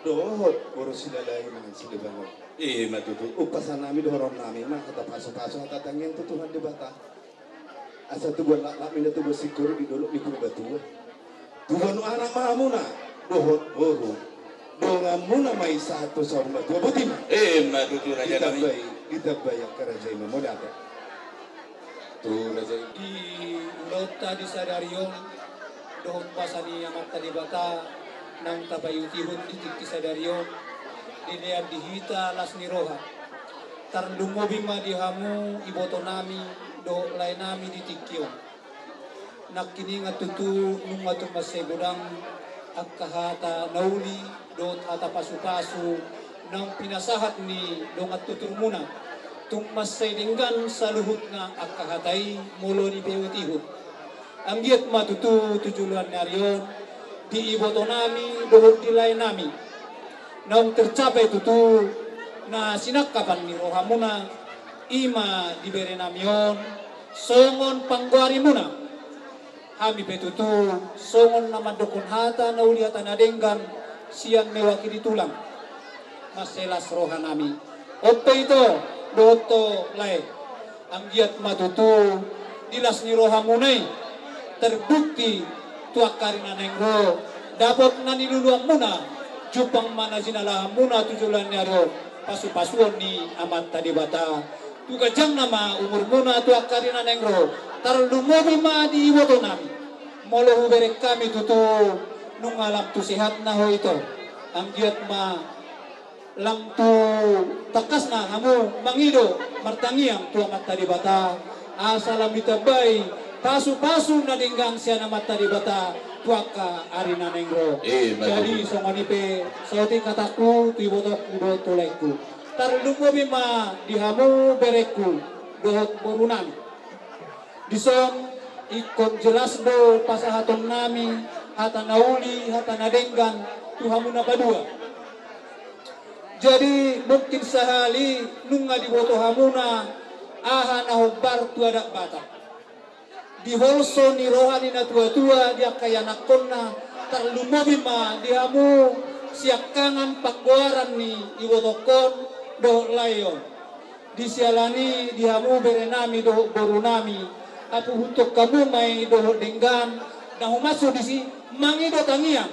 Dohot boru Silalahi manang Sidebang on. Ima tutu. Umpasa nami dohonon nami ma hata pasupasu hata tangiang tu Tuhan Debata. Asa tubuan laklak ma inna tubuan singkoru di dolok ni Purbatua. Tubuan anak ma hamuna dohot boru. Donganmuna ma i sahat tu saur matua. Boti ma. Ima tutu raja nami. Ditambai, ditambai angka raja i ma mauliate. Tu raja i. Di ulaonta di sadari on dohot basa ni Amanta Debata naung tapaihutihut di tingki sadari on, dilean di hita las ni roha. Tarlumobi ma di hamu iboto nami dohot lae nami di tingki on. Nangkiningan tutu nunga tung mansai godang angka hata na uli dohot hata pasupasu naung pinasahat ni dongan tuturmuna. Tung mansai denggan saluhutna angka hata i molo dipaihutihut. Anggiat ma tutu tu joloan ni ari on di iboto nami dohot di lae nami naung tercapai tutu na sinangkapan ni rohamuna, i ma di bere nami on songon panggoarimuna. Hami pe tutu songon na mandokkon hata na uli hata na denggan sian mewakili tulang. Mansai las roha nami. On pe ito dohot ho lae. Anggiat ma tutu di las ni rohamuna i terbukti tu angka ari na naeng ro dapot na niluluanmuna, jumpang ma na jinalahanmuna tu joloan ni ari on pasupasuon ni Amanta Debata. Tu ganjangna ma umurmuna tu angka ari na naeng ro, tarlumobi ma di iboto nami. Molo hubereng hami tutu nunga lam tu sehatna ho ito. Anggiat ma lam tu tangkasna hamu mangido martangiang tu Amanta Debata asa lam ditambai pasupasu na denggan sian Amanta Debata tu angka ari na naeng ro. Jadi songon i pe saotik hatangku tu ibotongku dohot tu laengku. Tarlumobi ma di hamu berengku dohot boru nami. Dison ingkon jelas do pasahaton nami hata na uli hata na denggan tu hamu na padua. Jadi mungkin sahali nunga diboto hamuna aha na hombar tu adat Batak. Di holso ni roha ni natuatua di angka ianakkonna, tarlumobi ma di hamu siangkangan panggoaran ni ibotongkon dohot lae on. Di siala ni di hamu bere nami dohot boru nami, apuhuthon hamu ma i dohot denggan na humasu disi mangido tangiang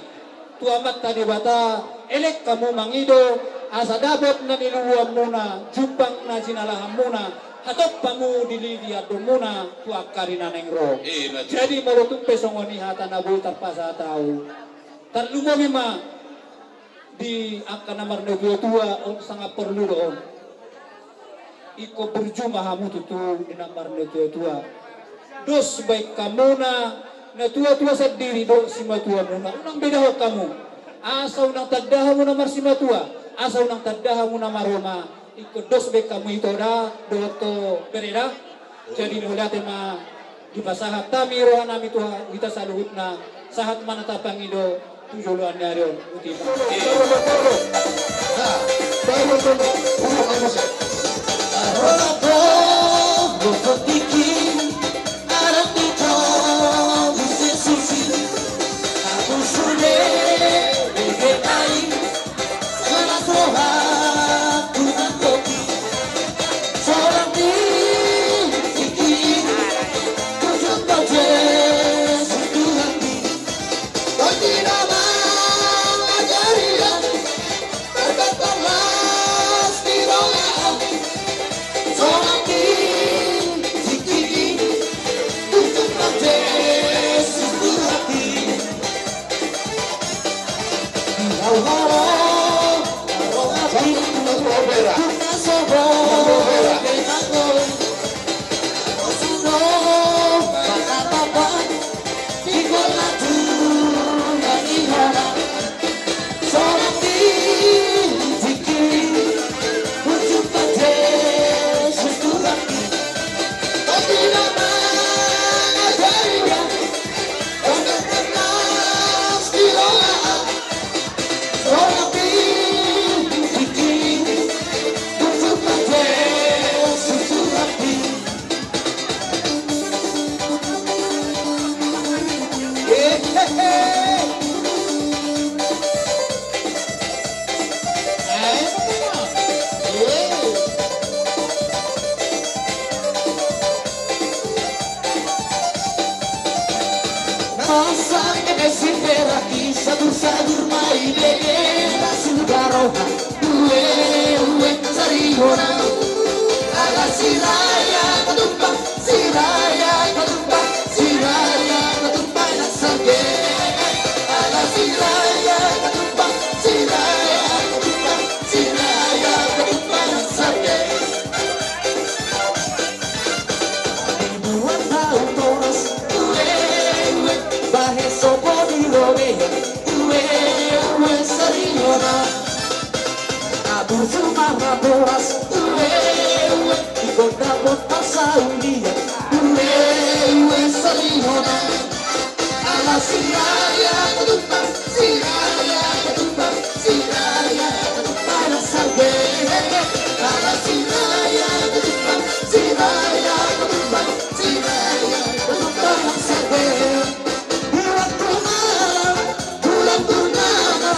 tu Amanta Debata, elek hamu mangido asa dapot na niluluanmuna, jumpang na jinalahanmuna, hatop hamu dililianmuna tu angka ari na naeng ro. Jadi molo tung pe songon i hata na boi tarpasahat ahu, tarlumobi ma di angka na marnatuatua on, sangat porlu do on. Ingkon burju ma hamu tutu di na marnatuatua. Dos baen hamuna, natuatua sandiri do simatuamuna. Unang bedahon hamu. Asa unang tanda hamu na marsimatua, asa unang tanda hamu na maroma. Ingkon dos baen hamu ito da dohot ho bere da. Jadi mauliate ma dipasahat hami roha nami tu hita saluhutna, sahat ma na tapangido tu joloan ni ari on. Boti ma. Masa kene si peraki sadur-sadur mai dege na sudah roha. Ue, ue, sari hona. Ala siraya katupa, siraya katupa, siraya katupa na sage. Ala siraya katupa, siraya katupa, siraya katupa na sage. Dibuat hau toras, ue, ue, bahen sopo di robean, ue, ue, sari hona. Abur sumara boras, ue, ue, di kota-kota saulian, ue, ue, sari hona. Ala siraya katupa, siraya katupa, siraya katupa na sage. Ala siraya katupa, siraya katupa, siraya katupa na sage. Bulan purnama, bulan purnama,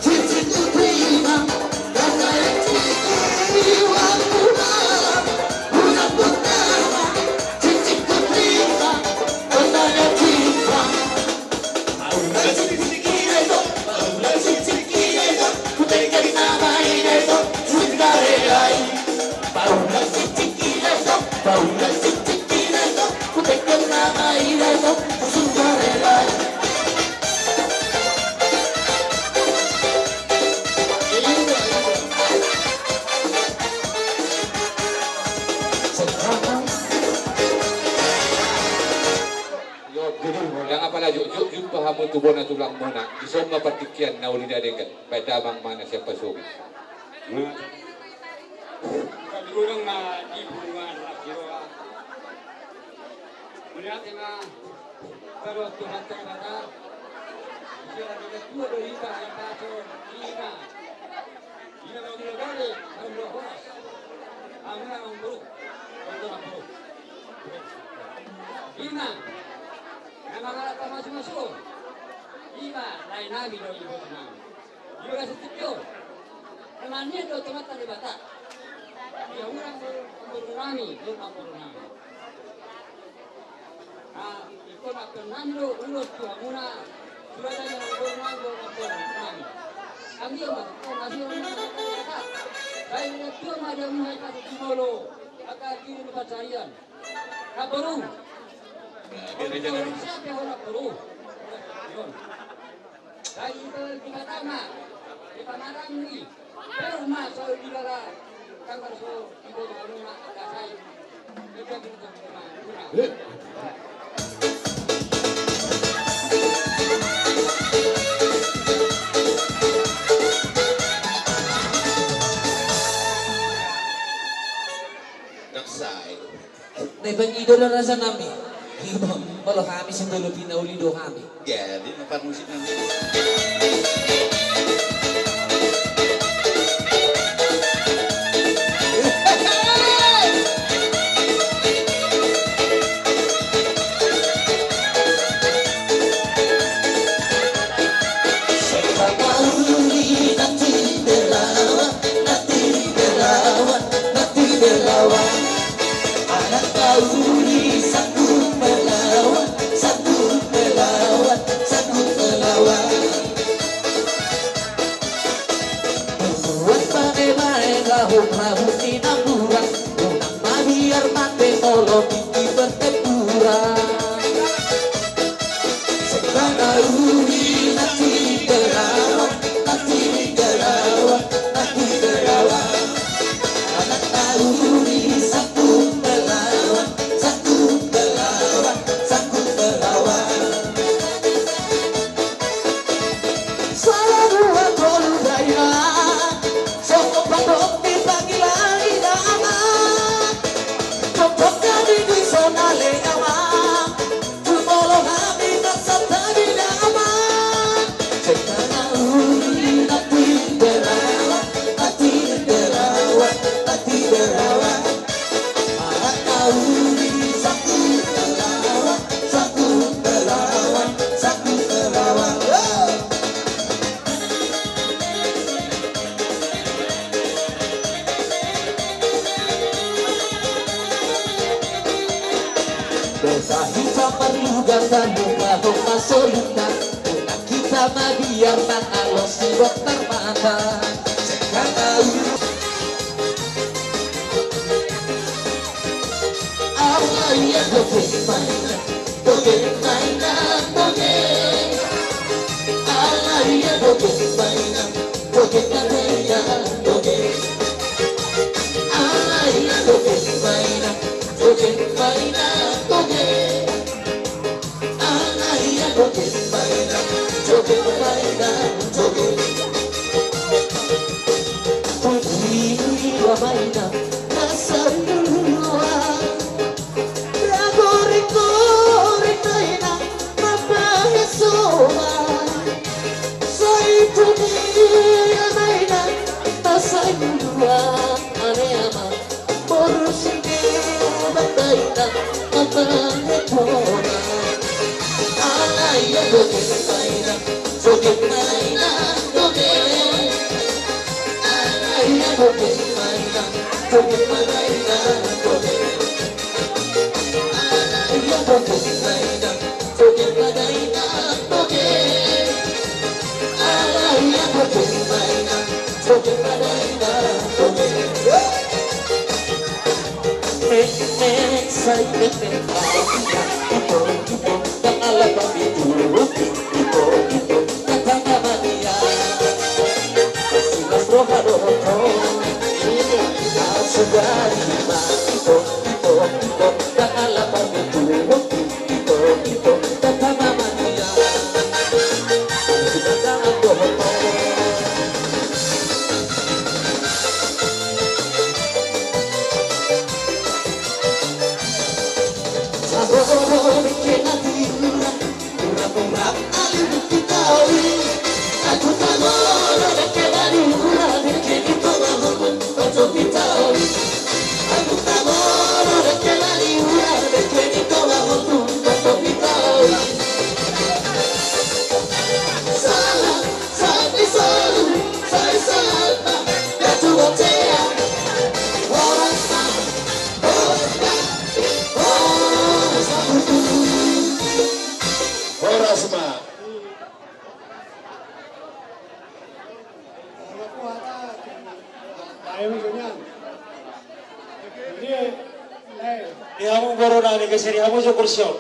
cincinku terima, karena yang ciki. Bulan purnama, bulan purnama, cincinku terima, karena yang cinta. Ndang apala jotjot jumpa hamu tu bona tulangmuna, dison ma partingkian na uli na denggan, baen damang ma na sian pasogit. Nah. Panggolang ma di punguan Rakiroa. Melihat ma, terus Tuhan terbata. Siapa kita tua dari kita yang patut, kita. Ina ma ungkul gale, hamu dua horas. Hamu na ungkul, ungkul ungkul. Ima na mangalap pamasumasu. Ima lae nami do iboto nami. Ima na sitio. Namania do Tuhanta Debata. Ia hurang do pamboru nami, do pamboru nami. Nah, ingkon ampe nami do ulos tu hamuna. Surat na nanggo nanggo nanggo nami. Kami ma, kami ma, baik tu ma dia muhai patu timolo. Maka kiri lupa carian. Kaboru. Biar dia jalan. Siapa yang orang boru? Dari itu kita tama, kita marang ni. Baru masuk di dalam kamar so, di bawah rumah, ada saya. Kita gitu. Dang sai. Nai pangido do raja nami. Iba, molo hami sitolo pinauli do hami. Jadi na parmusik nami. Sada dua tolu, dai ma. Songon pandok ni pangilangi, dai ma. Tongtong hami dison ale, ama. Jumolo hami marsantabi, dai ma. Sengkana uli na tinderawan, na tinderawan, na tinderawan. Anak na uli sangkut balawan, sangkut balawan, sangkut balawan. Dosa hita marluga, talupa homa solita. Unang hita mabiar, mangalo sidok tarmata. Sengkana uli. Alai ia doge mainan, doge mainan, doge. Alai ia doge mainan, doge mainan, doge. Alai ia doge mainan, doge mainan, doge. Alai ia doge mainan, doge mainan, doge. Pudi ma mainan na saulua, na goreng-goreng mainan mambahen soba. Sai pudi ma mainan na saulua, ale ama. Boru si Dewa baina mambahen bona. Alai ia doge mainan, doge mainan, doge. Alai ia doge mainan, doge mainan, doge. Alai ia doge mainan, doge mainan, doge. Alai ia doge mainan, doge mainan, doge. Mek, mek, sai mek, mek. Ito, ito, ndang alap hami tu. Ito, ito, ndang tama mania. Masilas roha dohot ho. Sugari ma. Ito, ito, ito, ndang alap hami tu. Ito, ito, ndang tama mania. Simangan dohot ho. Horas ma. Di hamu boru nami, geser hamu jo kursi on.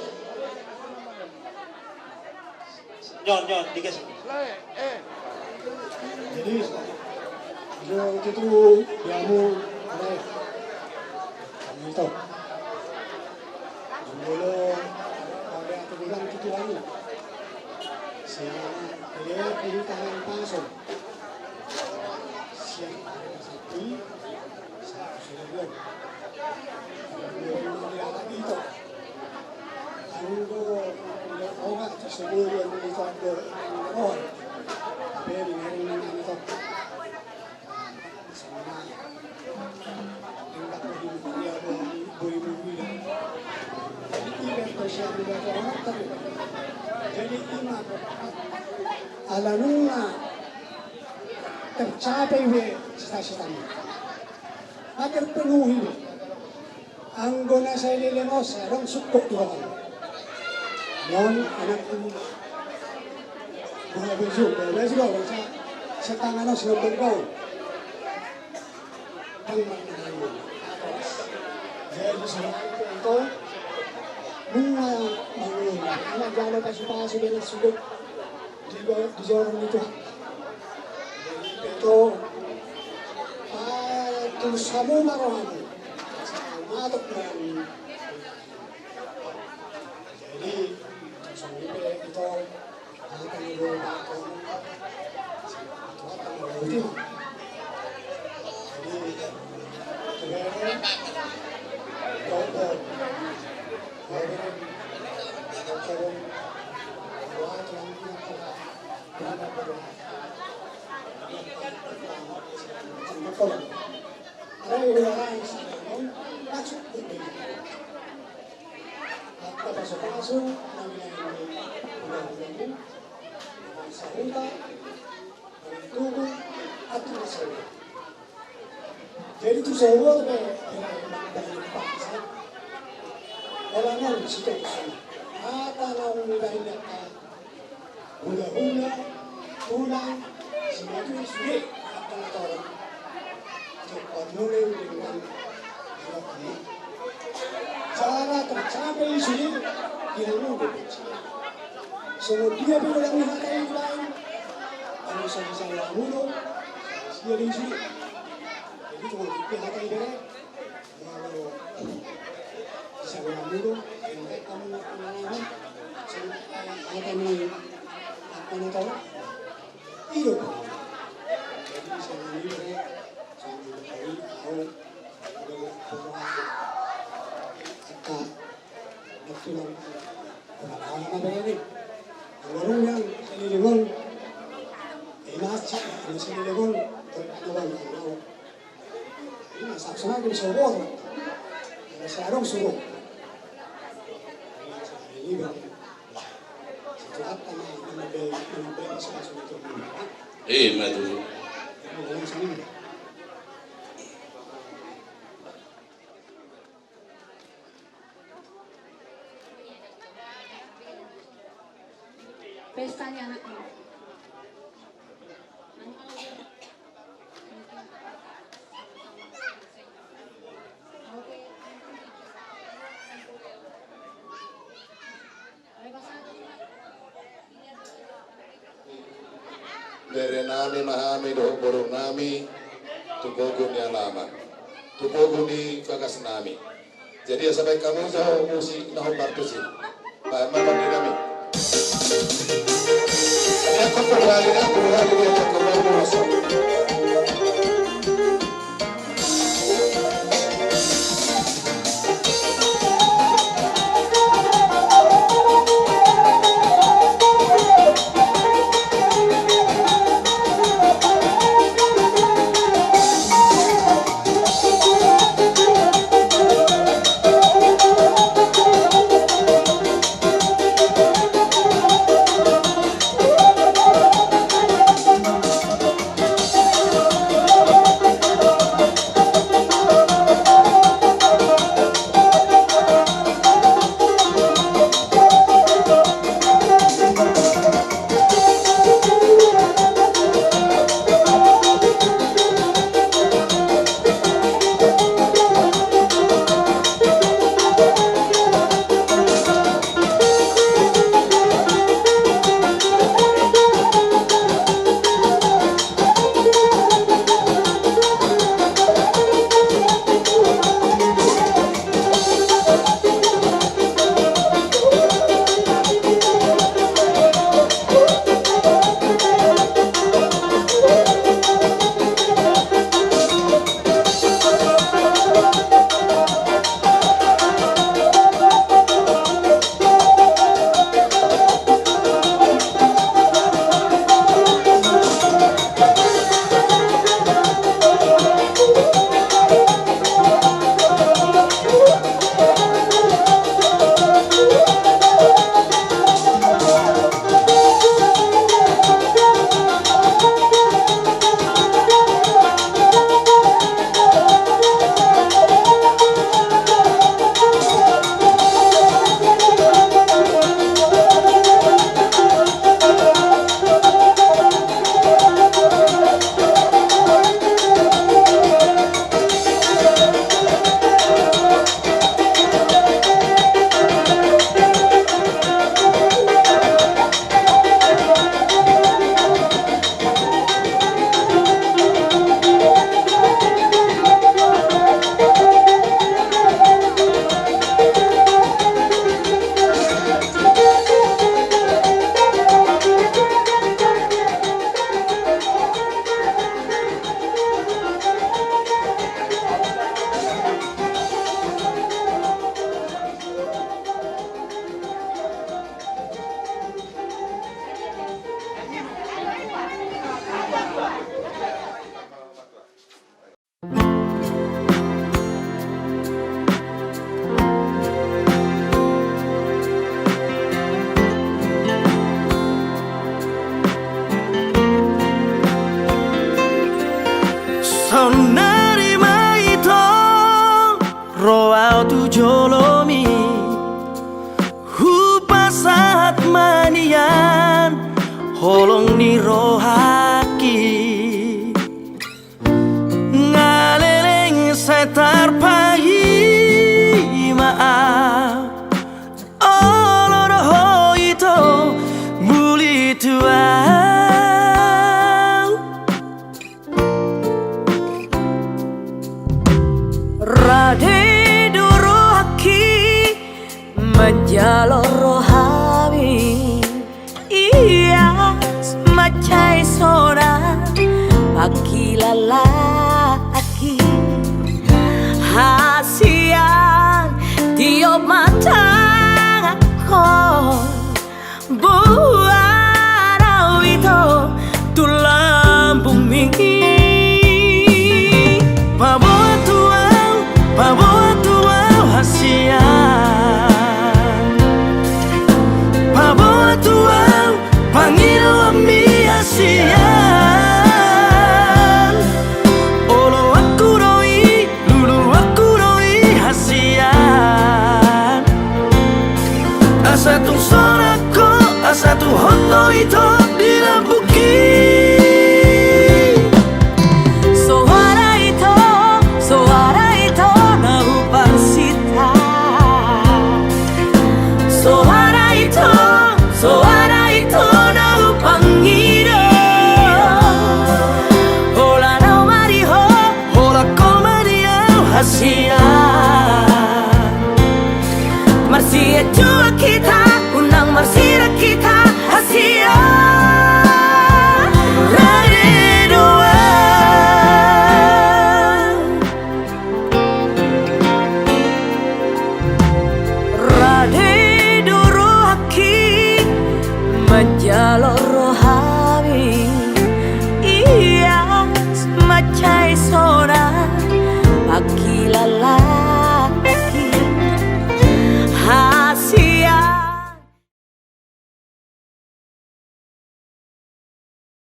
Nyon, nyon, digeser. Jadi, jo tutu di hamu, ale. Ito. Jumolo, ale, ate bilang tutu hamu. Sian, ale, pilihan paso. Sian, sapi. Jadi ima ala nunga tercapai be cita-citana. Terpenuhi be. Anggo na saleleng on sai adong sungkot tu hamu. Non anak tu. Buha beju, buha beju, buha beju. Setangan on sudah bergaul. Jadi sudah itu. Nunga bangun. Anak jalo pasu-pasu dengan sungkot. Di, di jorong ni Tuhan. Jadi, ito, ah, tulus hamu ma rohamu. Matok ma. Jadi, songon i pe ito, ah, kami do, ah, Angka pasupasu na binahen ni hulahulamu, sahuta, mantubu, atur sahuta. Jadi tu sahuta pe, binahen ni paksa, holan on sitongsi hata na binahen ni angka hulahula, tulang, simatua sude angka na torop. Cepat mulai dengan doa. Cara tercapai sude dengan doa. Songon dia pe ulang ni hata i lain. Anu sa bisa lamu do. Sia di sude. Jadi cuma dia hata i bere. Molo bisa lamu do, yang baik kamu mengalami. Hata ni apa na tau? Iyo. Jadi bisa lamu do. Eh, ma tutu. Pesta ni anakmu. Bere nami ma hami dohot boru nami tu pogu ni alaman, tu pogu ni bagas nami. Jadi asa baen hamu jo musik na hombar tusi. Baen ma bere nami. roha